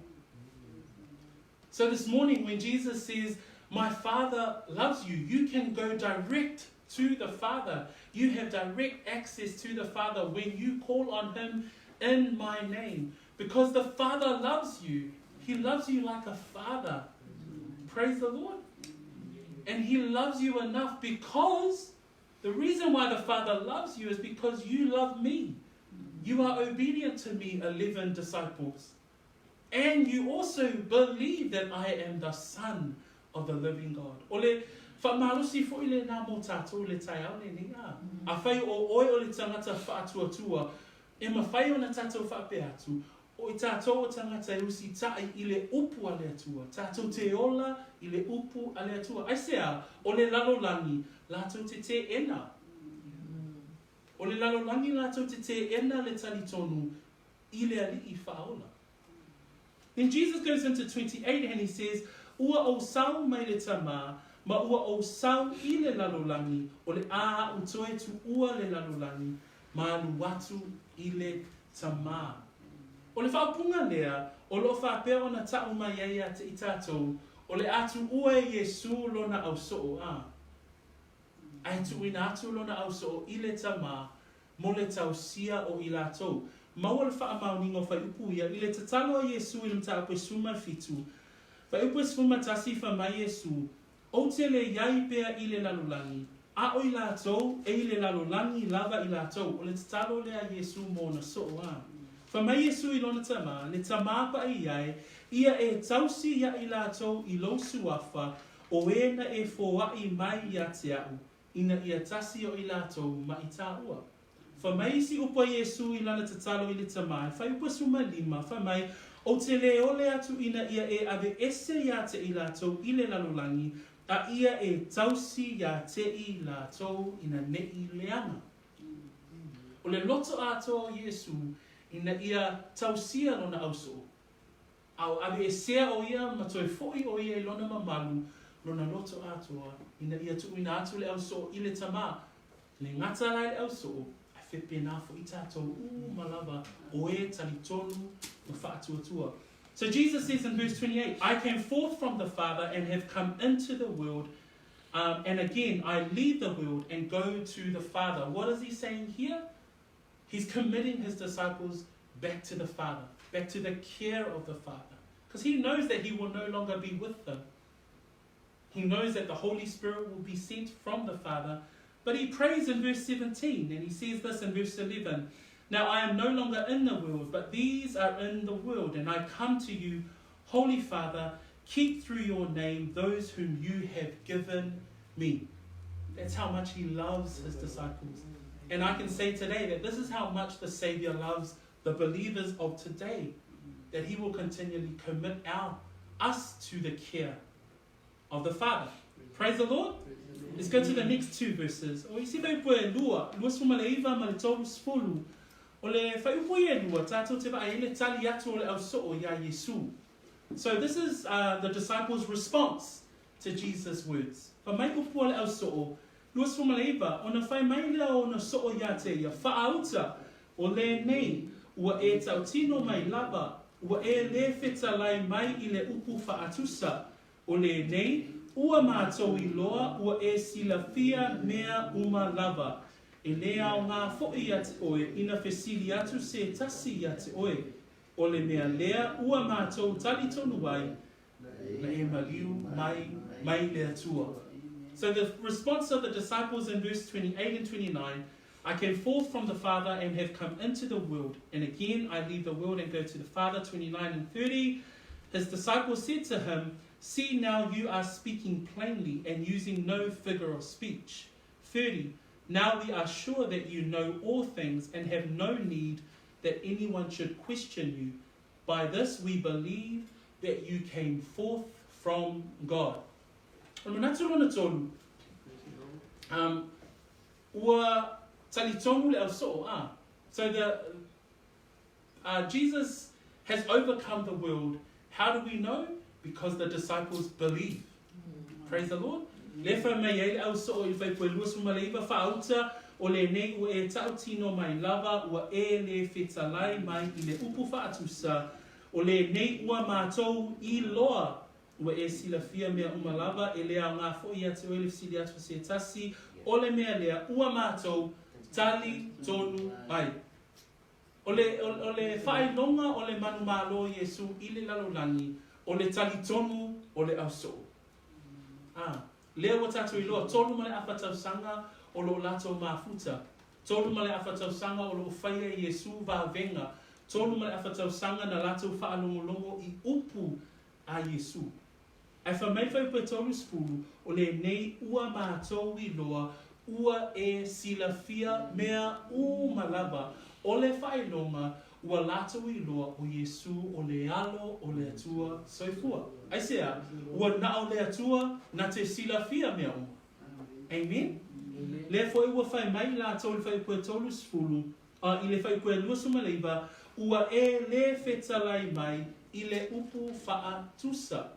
So this morning when Jesus says, My Father loves you, you can go direct to the Father. You have direct access to the Father when you call on Him in my name. Because the Father loves you. He loves you like a father. Praise the Lord. And He loves you enough because the reason why the Father loves you is because you love me. You are obedient to me, 11 disciples. And you also believe that I am the Son of the living God. O le faamalosi foi lenā mō tātou i le taeao lenei, ā. Afai o oe o le tangata faatuatua, e mafai ona tātou faapea atu, o i tātou o tangata e usitai i le upu a le Atua, tātou te ola i le upu a le Atua. Aisea, o le lalolagi, latou te teena. O le lalolagi latou te teena le talitonu i le Alii Faaola. Then Jesus goes into 28 and he says, Ua ou sau mai le Tamā, ma ua ou sau i le lalolagi, o le a a'u toe tuua le lalolagi, ma alu atu i le Tamā. O le faaupuga lea, o loo faapea ona ta'u mai ai ia te i tatou, o le a tuua e Iesū lona ausoo, a. Ae tuuina atu lona ausoo i le Tamā, mo le tausia o i latou. Maua le faamaoniga o fuaiupu ia i le tatalo a Iesū i le mataupu e 17, fuaiupu e 11 fai mai Iesū, Ou te le iai pea i le lalolagi, a o i latou e i le lalolagi lava i latou. O le tatalo lea a Iesū mo ona soo a. Fai mai Iesū i lona Tamā, Le Tamā paia e, ia e tausi ia i latou i lou suafa, o e na e foaʻi mai ia te aʻu, ina ia tasi o i latou ma i tāua. Fai mai isi upu a Iesū i lana tatalo i le Tamā, e fuaiupu e 15, fai mai, Ou te le ole atu ina ia e aveese iā te i latou i le lalolagi, a ia e tausi iā te i latou ina neʻi leaga. O le loto atoa o Iesū ina ia tausia lona ausoo. A o aveesea ʻo ia ma toe foʻi ʻo ia i lona mamalu, lona loto atoa, ina ia tuuina atu le ausoo i le Tamā. Le gata la i le ausoo, ae faapena foʻi tatou uma lava o e talitonu ma faatuatua. So Jesus says in verse 28, I came forth from the Father and have come into the world, and again I leave the world and go to the Father. What is he saying here? He's committing his disciples back to the Father, back to the care of the Father. Because he knows that he will no longer be with them. He knows that the Holy Spirit will be sent from the Father. But he prays in verse 17, and he says this in verse 11 Now I am no longer in the world, but these are in the world, and I come to you, Holy Father, keep through your name those whom you have given me. That's how much he loves his disciples. And I can say today that this is how much the Savior loves the believers of today, that he will continually commit our us to the care of the Father. Praise the Lord. Let's go to the next two verses. O isi fuaiupu e lua, 29 ma le 30. O le fuaiupu ia e lua, tatou te vaai ai le tali atu o le ausoo iā Iesu. So this is uh, the disciples' response to Jesus' words. Fai mai upu a le ausoo, 29, ona fai mai lea o ona soo iā te ia, Faauta, o lenei, ua e tautino mai lava, ua e lē fetalai mai i le upu faatusa, o lenei, ua mātou iloa ua e silafia mea uma lava. E lē aogā foʻi ia te oe ina fesili atu se tasi ia te oe, o le mea lea ua mātou talitonu ai, Na e maliu mai mai le Atua. So the response of the disciples in verse 28 and 29, I came forth from the Father and have come into the world. And again I leave the world and go to the Father, 29 and 30. His disciples said to him, See now you are speaking plainly and using no figure of speech. 30. Now we are sure that you know all things and have no need that anyone should question you. By this we believe that you came forth from God. O le manatu lona tolu, um, ua talitonu le ausoo, ah. So the, Jesus has overcome the world. How do we know? Because the disciples believe. Praise the Lord. Le fai mai ai le ausoo i le faipue 29 faauta o lenei ua e tautino mai lava ua e le fetalai mai i le upu faatusa o lenei ua matou iloa ua e silafia mea uma lava e le aoga foi ia te oe le fesili atu se tasi o le mea lea ua matou talitonu ai. O le, o, o le faailoga o le manumalo o Iesu i le lalolagi, o le talitonu o le ausoo. A, lea ua tatou iloa, 3 ma le afa tausaga o loo latou mafuta. 3 ma le afa tausaga o loo faia Iesu vavega. 3 ma le afa tausaga na latou faalogologo i upu a Iesu. Ae fai mai fuaiupu e 30, o lenei ua matou iloa ua e silafia mea uma lava. O le faailoga ua latou iloa o Iesu o le alo o le Atua soifua. Aisea, ua na o le Atua na te silafia mea uma. Amen. Lea foi ua fai mai latou i le fuaiupu e 30, i le fuaiupu e 29, ua e le fetalai mai i le upu faatusa.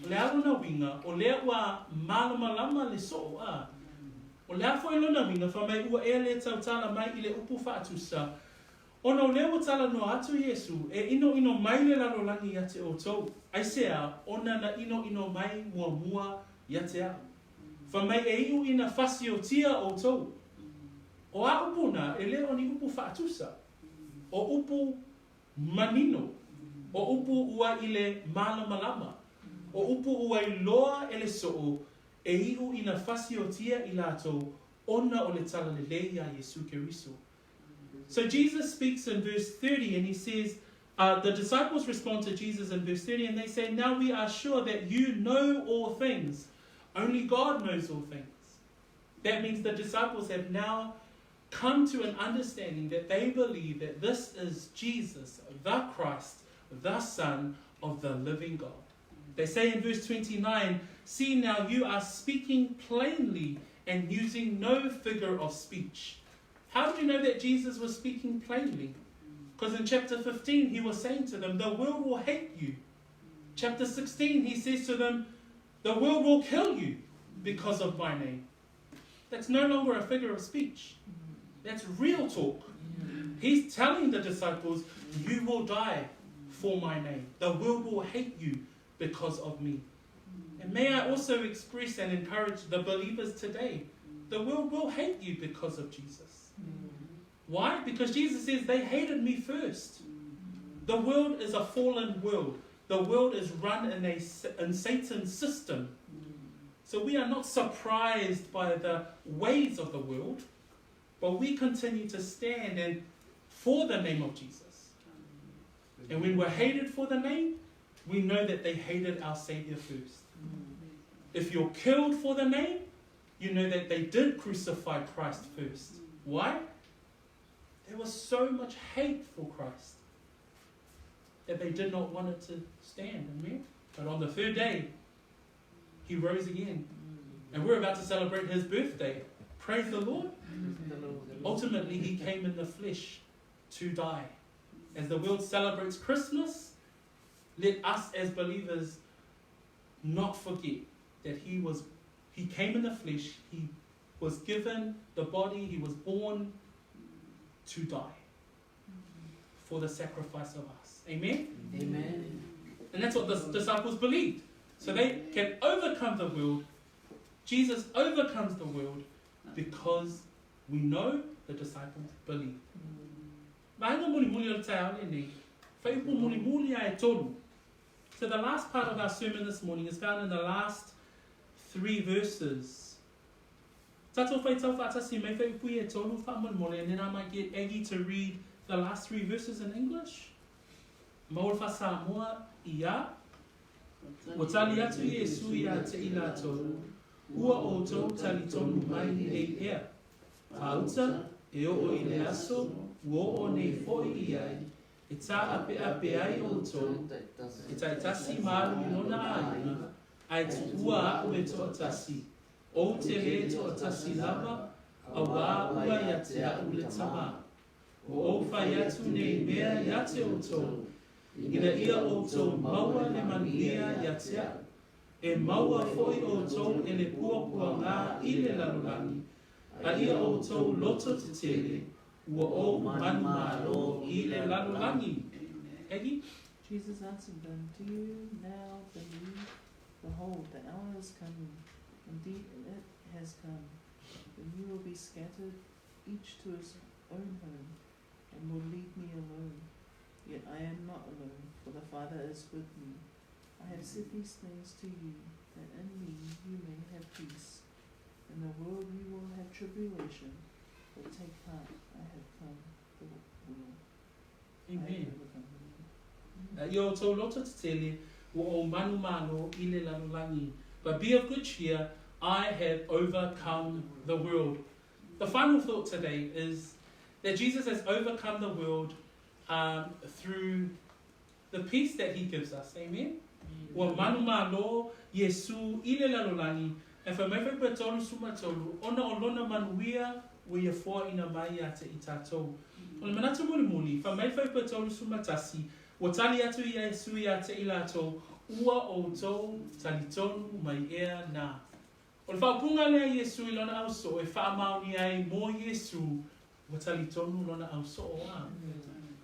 O le a lona uiga, o lea ua malamalama le soo a. O le a foi lona uiga, fai mai ua e le tautala mai i le upu faatusa. Ona o lea ua talanoa atu Iesu, e inoino mai le lalolagi ia te outou. Aisea, ona na inoino mai muamua ia te au. Fai mai e iu ina fasiotia outou. O a upu na, e le o ni upu faatusa. O upu manino. O upu ua i le malamalama. O upu ua iloa e le soo, e iu ina fasiotia i latou, ona o le talalelei ia Iesu Keriso. So Jesus speaks in verse 30 and he says, the disciples respond to Jesus in verse 30 and they say, Now we are sure that you know all things. Only God knows all things. That means the disciples have now come to an understanding that they believe that this is Jesus, the Christ, the Son of the living God. They say in verse 29, See now you are speaking plainly and using no figure of speech. How do you know that Jesus was speaking plainly? Because in chapter 15 he was saying to them, The world will hate you. Chapter 16 he says to them, The world will kill you because of my name. That's no longer a figure of speech. That's real talk. He's telling the disciples, You will die for my name. The world will hate you because of me. And may I also express and encourage the believers today. The world will hate you because of Jesus. Why? Because Jesus says they hated me first. The world is a fallen world. The world is run in Satan's system. So we are not surprised by the ways of the world, but we continue to stand and for the name of Jesus. And when we're hated for the name, we know that they hated our Savior first. If you're killed for the name, you know that they did crucify Christ first. Why? There was so much hate for Christ that they did not want it to stand. Amen? But on the third day, he rose again. And we're about to celebrate his birthday. Praise the Lord. Ultimately, he came in the flesh to die. As the world celebrates Christmas, let us as believers not forget that he came in the flesh, he was given the body, he was born to die for the sacrifice of us. Amen? Amen. And that's what the disciples believed. So they can overcome the world. Jesus overcomes the world because we know the disciples believed. Vaega mulimuli o le taeao lenei. Fuaiupu mulimuli a e tolu. So the last part of our sermon this morning is found in the last three verses. Tatou faitau faatasi mai fuaiupu ia e tolu faamolemole and then I might get Aggie to read the last three verses in English. Maua le faa-Samoa ia. Ua tali atu Iesu iā te i latou, Ua outou talitonu mai nei ea. Faauta, e oo i le aso, ua oo nei foi i ai, e tāʻapeʻape ai ʻoutou, e taitasi ma alu i lona ʻāina, a e tuʻua aʻu e toʻatasi, ou te lē toʻatasi lava, auā ua iā te aʻu le Tamā. Ua ou fai atu nei mea iā te ʻoutou, ina ia ʻoutou maua le manuia iā te aʻu. E maua foi ʻoutou e le puapuaga i le lalolagi, a ia ʻoutou loto tetele, ua ou manumalo i le lalolagi. Aggie? Jesus answered them, Do you now believe? Behold, the hour is coming, indeed it has come, when you will be scattered, each to his own home, and will leave me alone. Yet I am not alone, for the Father is with me. I have said these things to you, that in me you may have peace. In the world you will have tribulation, but take heart, I have come the world. Amen. I have overcome the world. A ia outou loto tetele, ua ou manumalo i le lalolagi. But be of good cheer, I have overcome the world. The final thought today is that Jesus has overcome the world um, through the peace that he gives us. Amen? Ua manumalo Iesu i le lalolagi, e fai mai fai 33, ona o lona manuia ua ia foaina mai ia te i tatou. O le manatu mulimuli, fai mai fai 31, ua tali atu Iesu ia te i latou, ua outou talitonu mai ea na. O le faaupuga lea a Iesu i lona ausoo e faamaonia ai mo Iesu, ua talitonu lona ausoo a.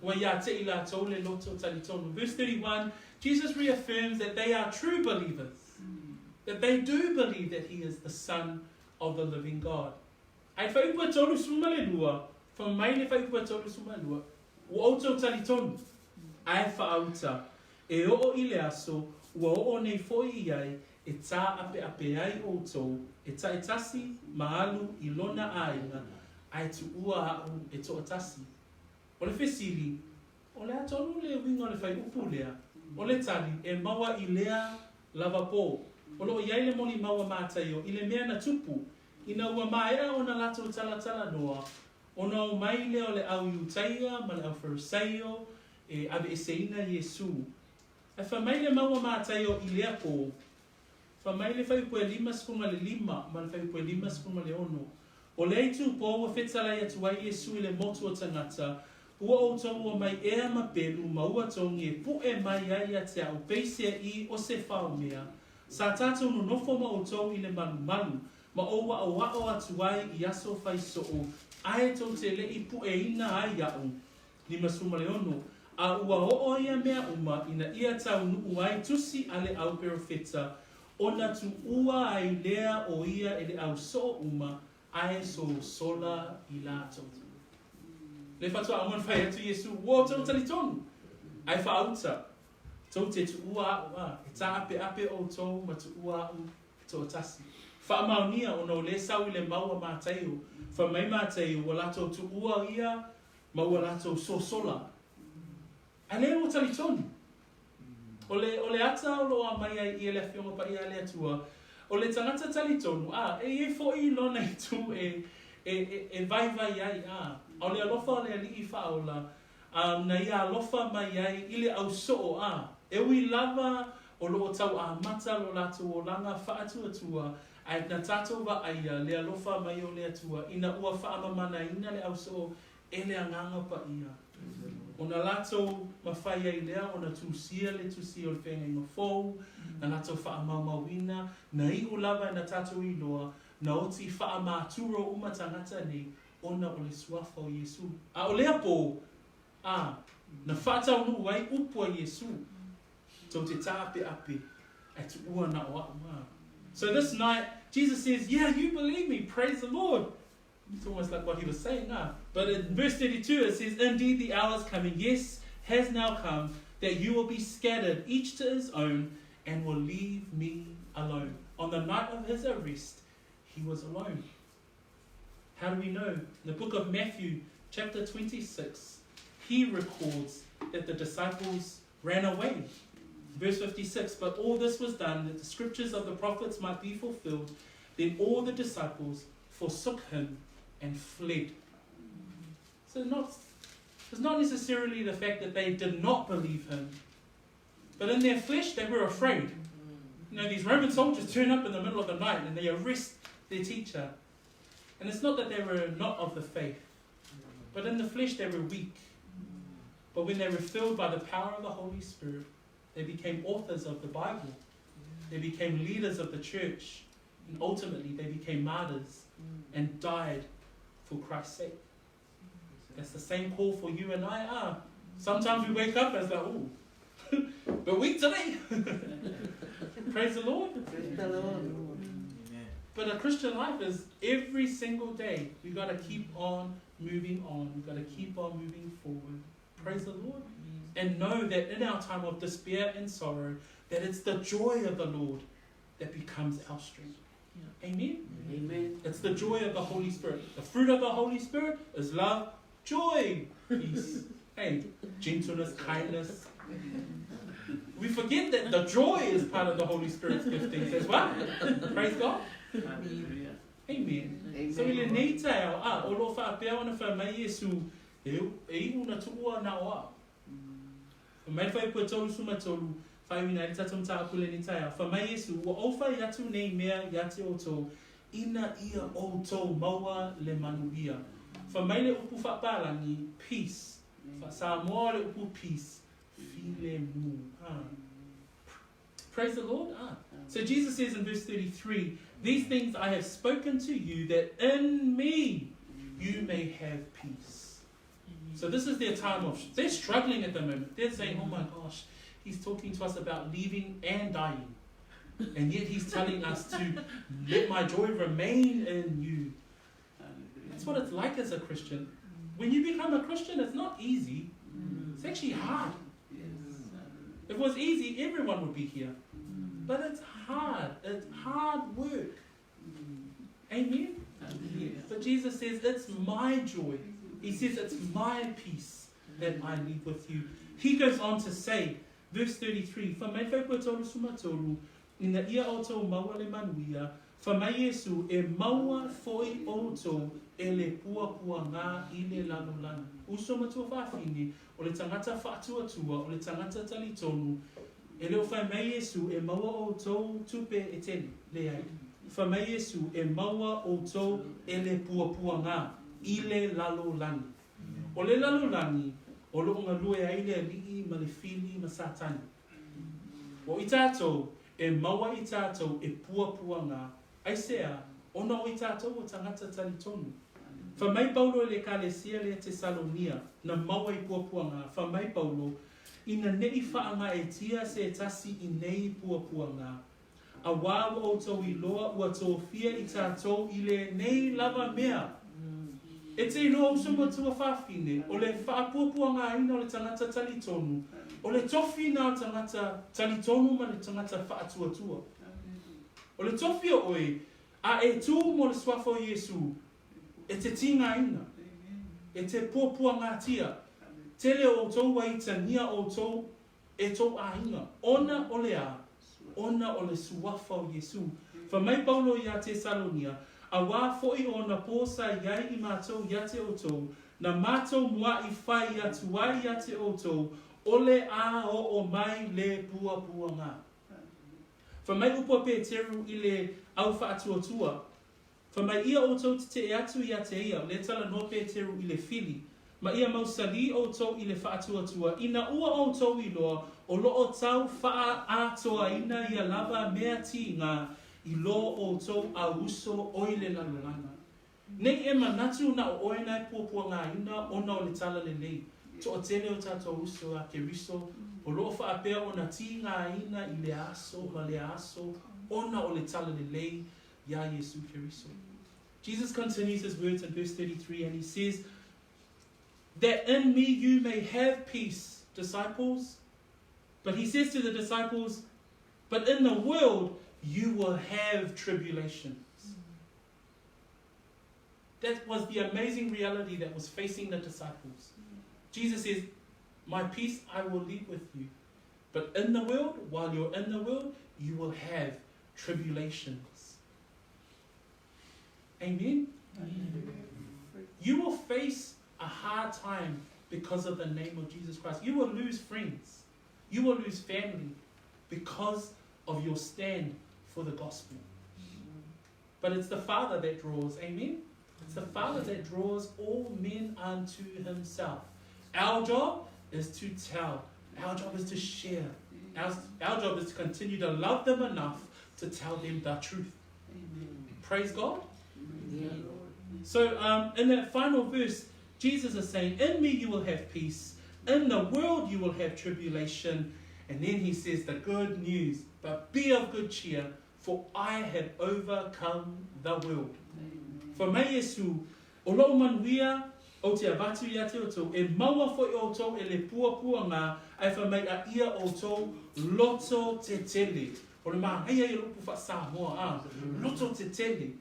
Ua iā te i latou le loto talitonu. Verse 31, Jesus reaffirms that they are true believers, that they do believe that he is the Son of the living God. Ae fuaiupu e 32, fai mai le fuaiupu e 32, ua outou talitonu, ae faauta, e oo i le aso ua oo nei foi i ai e tāʻapeʻape ai ʻoutou, e taitasi ma alu i lona ʻāina, a e tuʻua aʻu e toʻatasi. O le fesili, o le a tonu le uiga o le fuaiupu lea? O le tali, e maua i lea lava pō. O loo i ai le molimau a Mataio i le mea na tupu, ina ua maea ona latou talatalanoa, ona o mai lea o le au Iutaia ma le au Farisaio e aveeseina Iesu. Ae fai mai le mau a Mataio i lea pō, Fai mai le fuaiupu e 55 ma le fuaiupu e 56, O lea itupō ua fetalai atu ai Iesu i le motu o tagata, ua outou ua mai ea ma pelu ma ua togi e puʻe mai ai ia te aʻu peisea i o se faomea, sa tatou nonofo ma outou i le malumalu, ma ou aʻoaʻo atu ai i aso fai soo, ae tou te leʻi puʻeina ai iaʻu. 56, A ua oo ia mea uma ina ia taunuu ai tusi a le au perofeta, ona tuua ai lea o ia e le au soo uma, ae sosola i latou. Le faatoa uma ona fai atu Iesu, Ua outou talitonu, ae faauta, tou te tuua aʻu, a e tāʻapeʻape outou ma tuua aʻu toatasi. Faamaonia ona o le sau i le mau a Mataio, fai mai Mataio, ua latou tuua ia ma ua latou sosola. Ae lea ua talitonu. O le, o le ata o loo aumai ai ia le Afioga Paia a le Atua, o le tagata talitonu, a, e iai foi lona itu e, e, e, e vaivai ai, a, a o le alofa o le Alii Faaola, a, na ia alofa mai ai i le ausoo, a, e ui lava o loo tau amata lo latou olaga faatuatua, ae na tatou vaaia le alofa mai o le Atua ina ua faamamanaina le ausoo e le Agaga Paia. Ona latou mafai ai lea ona tusia le tusi o le feagaiga fou, na latou faamaumauina, na iu lava na tatou iloa, na oti faamaturo uma tagata nei ona o le suafa o Iesu. A o lea pō, a, na faataunuu ai upu a Iesu, tou te tāʻapeʻape, ae tuua na o aʻu a. So this night, Jesus says, yeah, you believe me, praise the Lord. It's almost like what he was saying, ah. But in verse 32 it says, Indeed the hour is coming, yes, has now come that you will be scattered, each to his own, and will leave me alone. On the night of his arrest, he was alone. How do we know? In the book of Matthew, chapter 26, he records that the disciples ran away. Verse 56 But all this was done that the scriptures of the prophets might be fulfilled. Then all the disciples forsook him and fled. So not, it's not necessarily the fact that they did not believe him, but in their flesh they were afraid. You know, these Roman soldiers turn up in the middle of the night and they arrest their teacher. And it's not that they were not of the faith, but in the flesh they were weak. But when they were filled by the power of the Holy Spirit, they became authors of the Bible. They became leaders of the church. And ultimately, they became martyrs and died for Christ's sake. That's the same call for you and I are. Sometimes we wake up and it's like, oh, but weak today. Praise the Lord. Praise the Lord. But a Christian life is every single day. We've got to keep on moving on. We've got to keep on moving forward. Praise the Lord. And know that in our time of despair and sorrow, that it's the joy of the Lord that becomes our strength. Amen? Amen. It's the joy of the Holy Spirit. The fruit of the Holy Spirit is love, joy, peace, and gentleness, kindness. We forget that the joy is part of the Holy Spirit's giftings as well. Praise God. Hallelujah. Amen. Amen. So i lenei taeao, a, o lo o faapea ona fai mai Iesu, e, e iu na tuua na o au. Fai mai le fuaiupu e 33, faaiuina ai le tatou mataupu i lenei taeao, fai mai Iesu, Ua ou fai atu nei mea ia te outou, ina ia outou maua le manuia. Fai mai le upu faapalagi, peace. Faa-Samoa le upu peace, filemu. Ah. Praise the Lord. Ah. So Jesus says in verse 33, These things I have spoken to you, that in me you may have peace. So this is their time of, they're struggling at the moment. They're saying, oh my gosh, he's talking to us about leaving and dying. And yet he's telling us to let my joy remain in you. That's what it's like as a Christian. When you become a Christian, it's not easy. It's actually hard. If it was easy, everyone would be here. But it's hard. It's hard work. Amen? But Jesus says, it's my joy. He says, it's my peace that I leave with you. He goes on to say, verse 33, Fa mai fai koe tolu suma tolu, ina ia outou maua le manuia, fa mai Iesu e maua foi outou e le puapuaga i le lalolagi. Uso matua fafine, o le tagata faatuatua, o le tagata talitonu, e le o fai mai Iesu e maua outou tupe e tele, leai. Fai mai Iesu e maua outou e le puapuaga i le lalolagi. O le lalolagi o lo o galue ai le Alii ma le Fili ma Satani. O i tatou, e maua i tatou e puapuaga, aisea, ona o i tatou o tagata talitonu. Fai mai Paulo i le Ekalesia lea Tesalonia, na maua i puapuaga, fai mai Paulo, Ina neʻi faagaeetia se tasi i nei puapuaga, auā ua outou iloa ua tofia i tatou i lenei lava mea. E te iloa uso matua fafine, o le faapuapuagaina o le tagata talitonu, o le tofi na o tagata talitonu ma le tagata faatuatua. O le tofi o oe, a e tū mo le suafa o Iesu, e te tigaina, e te puapuagatia, tele o outou ua itagia outou e tou aiga, ona o le a? Ona o le suafa o Iesu. Fai mai Paulo iā Tesalonia, Auā foʻi ona pō sa i ai i matou ia te outou, na matou muaʻi fai atu ai ia te outou, ʻole a oo mai le puapuaga. Fai mai upu a Peteru i le au faatuatua, Fai mai ia outou tetee atu ia te ia, le talanoa Peteru i le fili, ma ia mausali outou i le faatuatua, ina ua outou iloa o lo o tau faaatoaina ia lava mea tiga i lo outou auuso oi le lalolagi. Nei e manatu na o oe na e puapuagaina ona o le talalelei, toatele o tatou uso a Keriso o lo o faapea ona tigaina i lea aso ma lea aso ona o le talalelei iā Iesu Keriso. Jesus continues his words in verse 33 and he says, That in me you may have peace. disciples. But he says to the disciples, But in the world you will have tribulations. That was the amazing reality that was facing the disciples. Jesus says, My peace I will leave with you. But in the world, while you're in the world, you will have tribulations. Amen? Amen. You will face a hard time because of the name of Jesus Christ. You will lose friends. You will lose family because of your stand for the gospel. But it's the Father that draws. Amen? It's the Father that draws all men unto himself. Our job is to tell. Our job is to share. Our, our job is to continue to love them enough to tell them the truth. Amen. Praise God. Amen. So, in that final verse, Jesus is saying, In me you will have peace. In the world you will have tribulation. And then he says the good news, but be of good cheer, for I have overcome the world. Fa mai Iesu, O lou manuia, ou te avatu ia te outou, e maua foi outou e le puapuaga, ae fai mai a ia outou loto tetele. O le manaia ia o le upu faa-Samoa, a, loto tetele.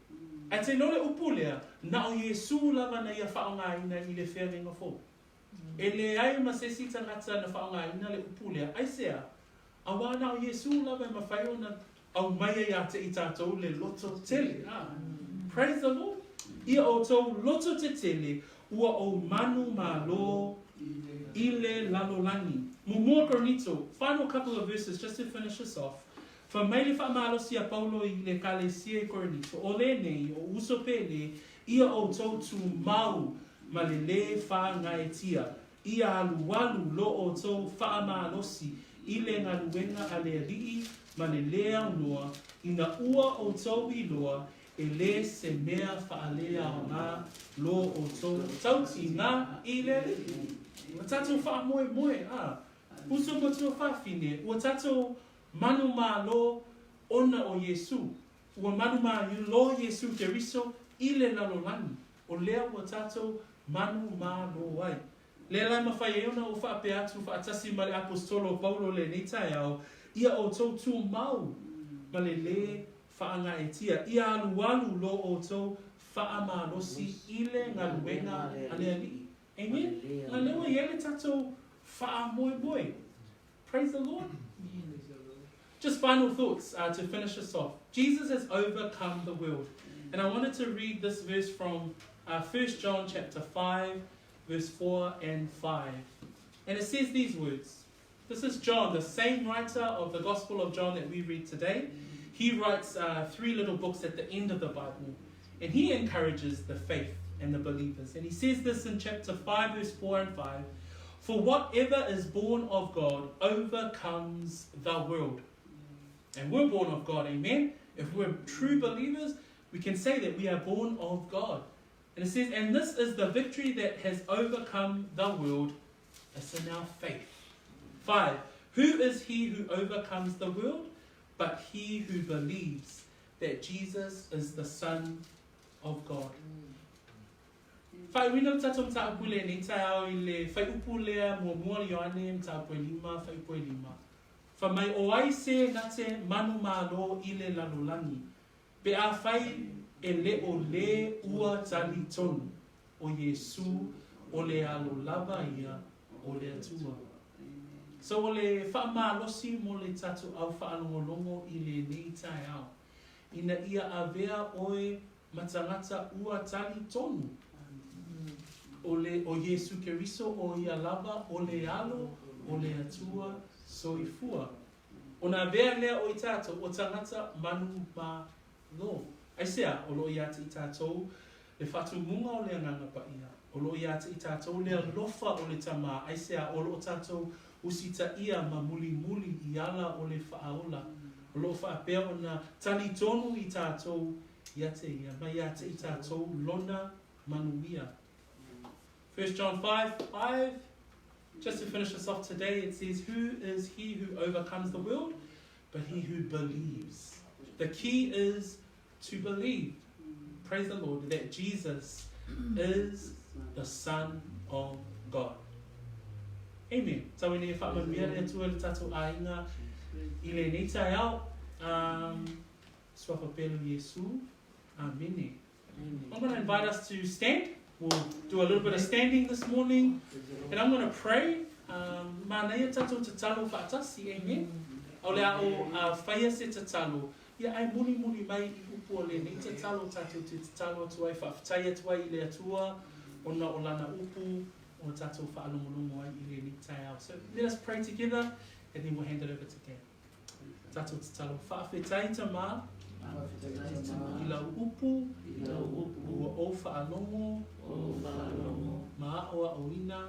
Ae te iloa le upu lea, na o Iesu lava na ia faaaogaina i le feagaiga fou. E leai ma se isi tagata na faaaogaina le upu lea, aisea? Auā na o Iesu lava e mafai ona aumaia iā te i tātou le loto tele. Ā. Praise the Lord. Ia outou loto tetele, ua ou manu malo i le lalolagi. Muamua Korinito, final couple of verses just to finish this off. Fai mai le faamalosi a Paulo i le Ekalesia i Korinito, O lenei, o uso pele, ia outou tumau ma le lē whāngaetia, ia alualu lo outou faamalosi i le galuega a le Alii ma le lē aunoa, ina ua outou iloa e lē se mea faaleaoga lo outou tautiga i le Alii. Ua tatou faamoemoe, a, uso ma tuafafine, ua tatou manumalo ona o Iesu. Ua manumalo Iesu Keriso i le lalolagi, o lea ua tatou manumalo ai. Lea la e mafai ai ona ou faapea atu faatasi ma le Aposetolo o Paulo lenei taeao, Ia outou tumau ma le lē faagaeetia, ia alualu lo outou faamalosi i le galuega a le Alii. Amen? A lea ua i ai le tatou faamoemoe. Praise the Lord. Just final thoughts to finish us off. Jesus has overcome the world. And I wanted to read this verse from 1 John chapter 5, verse 4 and 5. And it says these words. This is John, the same writer of the Gospel of John that we read today. He writes three little books at the end of the Bible. And he encourages the faith and the believers. And he says this in chapter 5, verse 4 and 5. For whatever is born of God overcomes the world. And we're born of God, amen? If we're true believers, we can say that we are born of God. And it says, And this is the victory that has overcome the world. It's in our faith. 5. Who is he who overcomes the world? But he who believes that Jesus is the Son of God. Faaiuina le tatou mataupu i lenei taeao i le fuaiupu lea muamua o Ioane mataupu e lima, fuaiupu e lima. Fai mai, O ai se na te manumalo i le lalolagi, pe afai e le o le ua talitonu o Iesu o le alo lava ia o le Atua. So o le faamalosi mo le tatou au faalogologo i lenei taeao, ina ia avea oe ma tagata ua talitonu o le o Iesu Keriso o ia lava o le alo o le Atua soifua. Ona avea lea o i tatou o tagata manumalo. Aisea? O lo o ia te i tatou le faatumuga o le Agaga Paia. O lo o ia te i tatou le alofa o le Tama. Aisea? O lo o tatou usitaia ma mulimuli i ala o le faaola. O lo o faapea ona talitonu i tatou ia te ia, ma ia te i tatou lona manuia. 1 John 5, 5. Just to finish us off today, it says, Who is he who overcomes the world? But he who believes. The key is to believe. Praise the Lord that Jesus is the Son of God. Amen. Tau ina ia faamanuia le Atua i le tatou aiga i lenei taeao. Um, Suafa pele o Iesu. Amene. I'm going to invite us to stand. We'll do a little bit of standing this morning. And I'm going to pray. Um, Manaia tatou tatalo faatasi. Amen. O le a o whaia se tatalo. Ia ai mulimuli mai i upu o lenei tatalo tatou te tatalo atu ai, faafetai atu ai i le Atua ona o lana upu o tatou faalogologo ai i lenei taeao. So let us pray together and then we'll hand it over to Dan. Tatou tatalo. Faafetai Tama i lau upu ua ou faalogo ma aoaoina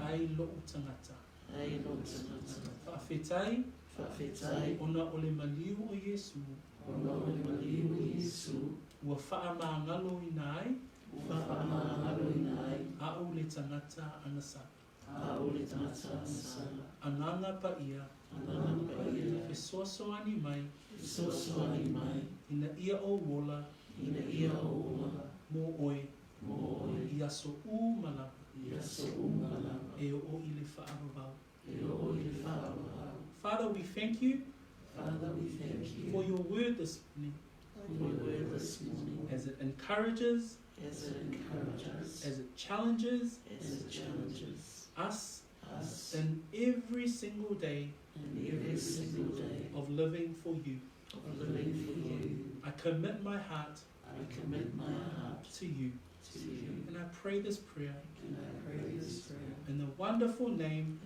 ai lou tagata. Faafetai ona o le maliu o Iesu ua faamagaloina ai a'u le tagata agasala. Agaga Paia, fesoasoani mai ina ia ou ola mo oe i aso uma lava e oo i le faavavau. Father, we thank you for your word this morning as it encourages, as it challenges us in every single day of living for you. I commit my heart to you. And I pray this prayer in the wonderful name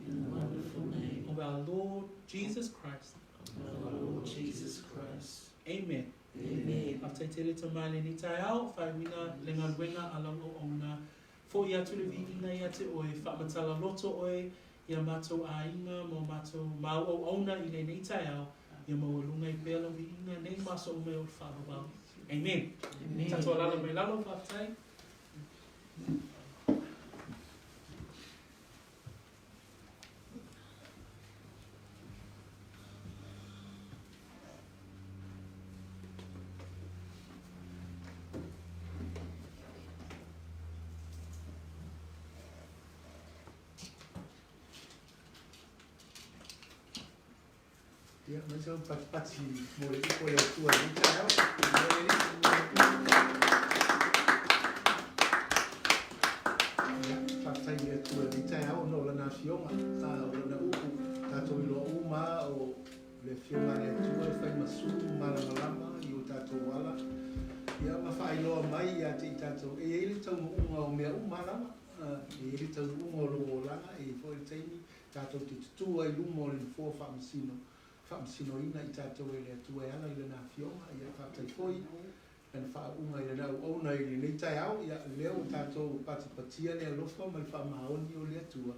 of our Lord Jesus Christ. Amen. Faafetai tele Tama i lenei taeao, faaiuina le galuega a lau auauna. Fo'i atu le viiga ia te oe, faamatala loto oe i a matou aiga ma o matou mau auauna i lenei taeao, ia maualuga ai pea lau viiga nei ma aso uma e oo i le faavavau. Amen. Tatou alaala mai lalo, faafetai. Ia, aumai sau patipati mo le upu a le Atua i lenei taeao. Ia, faafetai i le Atua i lenei taeao ona o Lana Afioga, a o Lana upu, tatou iloa uma lava o le Afioga a le Atua e fai ma sulu malamalama i o tatou ala, ia ma faailoa mai ia te i tatou, e i ai le taunuuga o mea uma lava, e i ai le taunuuga o lou olaga, e i ai foi le taimi tatou te tutū ai i luma o le Nofoa Faamasino, faamasinoina i tatou e le Atua e ala i Lana Afioga. Ia, faafetai foi i Lana faauuga i Lana auauna i lenei taeao. Ia, lea ua tatou patipatia le alofa ma le faamaoni o le Atua,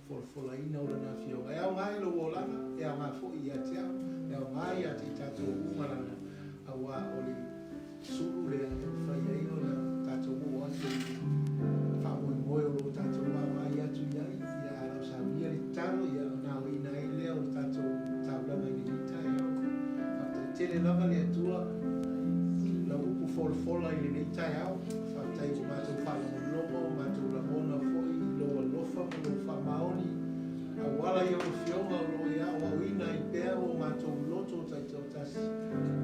folafolaina o Lana Afioga. E aoga i lou olaga, e aoga foi ia te au, e aoga ia te i tatou uma lava, auā o le sulu lea e mafai ai ona tatou oo atu i le faamoemoe o lo o tatou vaavaai atu i ai, ia a na o saunia le tatalo, ia ona aoina ai lea o le tatou taulaga i lenei taeao. Faafetai tele lava le Atua i lau upu folafola i lenei taeao. Faafetai ua matou faalogologo, matou lagona foi i lou alofa ma lou faamaoni. Auala i au Afioga o lo o e aoaoina ai pea o matou loto taitoatasi,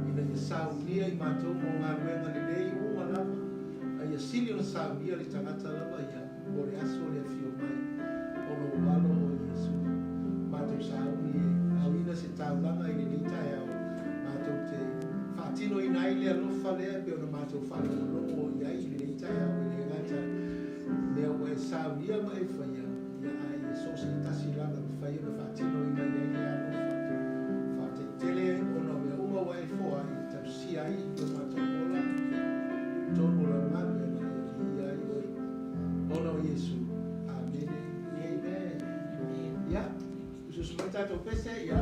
ina ia saunia i matou mo galuega lelei uma lava, a ia sili ona saunia le tagata lava ia mo le aso o le afio mai o lou Alo o Iesu. Matou sauni e aoina se taulaga i lenei taeao, matou te faatinoina ai le alofa lea e pei ona matou faalogologo i ai i lenei taeao, e le gata i mea ua e saunia ma e faia, ia a ia so o se tasi lava e mafai ona faatinoina i ai lea alofa. Faafetai tele ona o mea uma ua e foai e tausia ai lo matou ola i totonu o lau galuega e viia ai oe ona o Iesu. Amene. Amen. Ia, usuusu mai tatou pese, ia.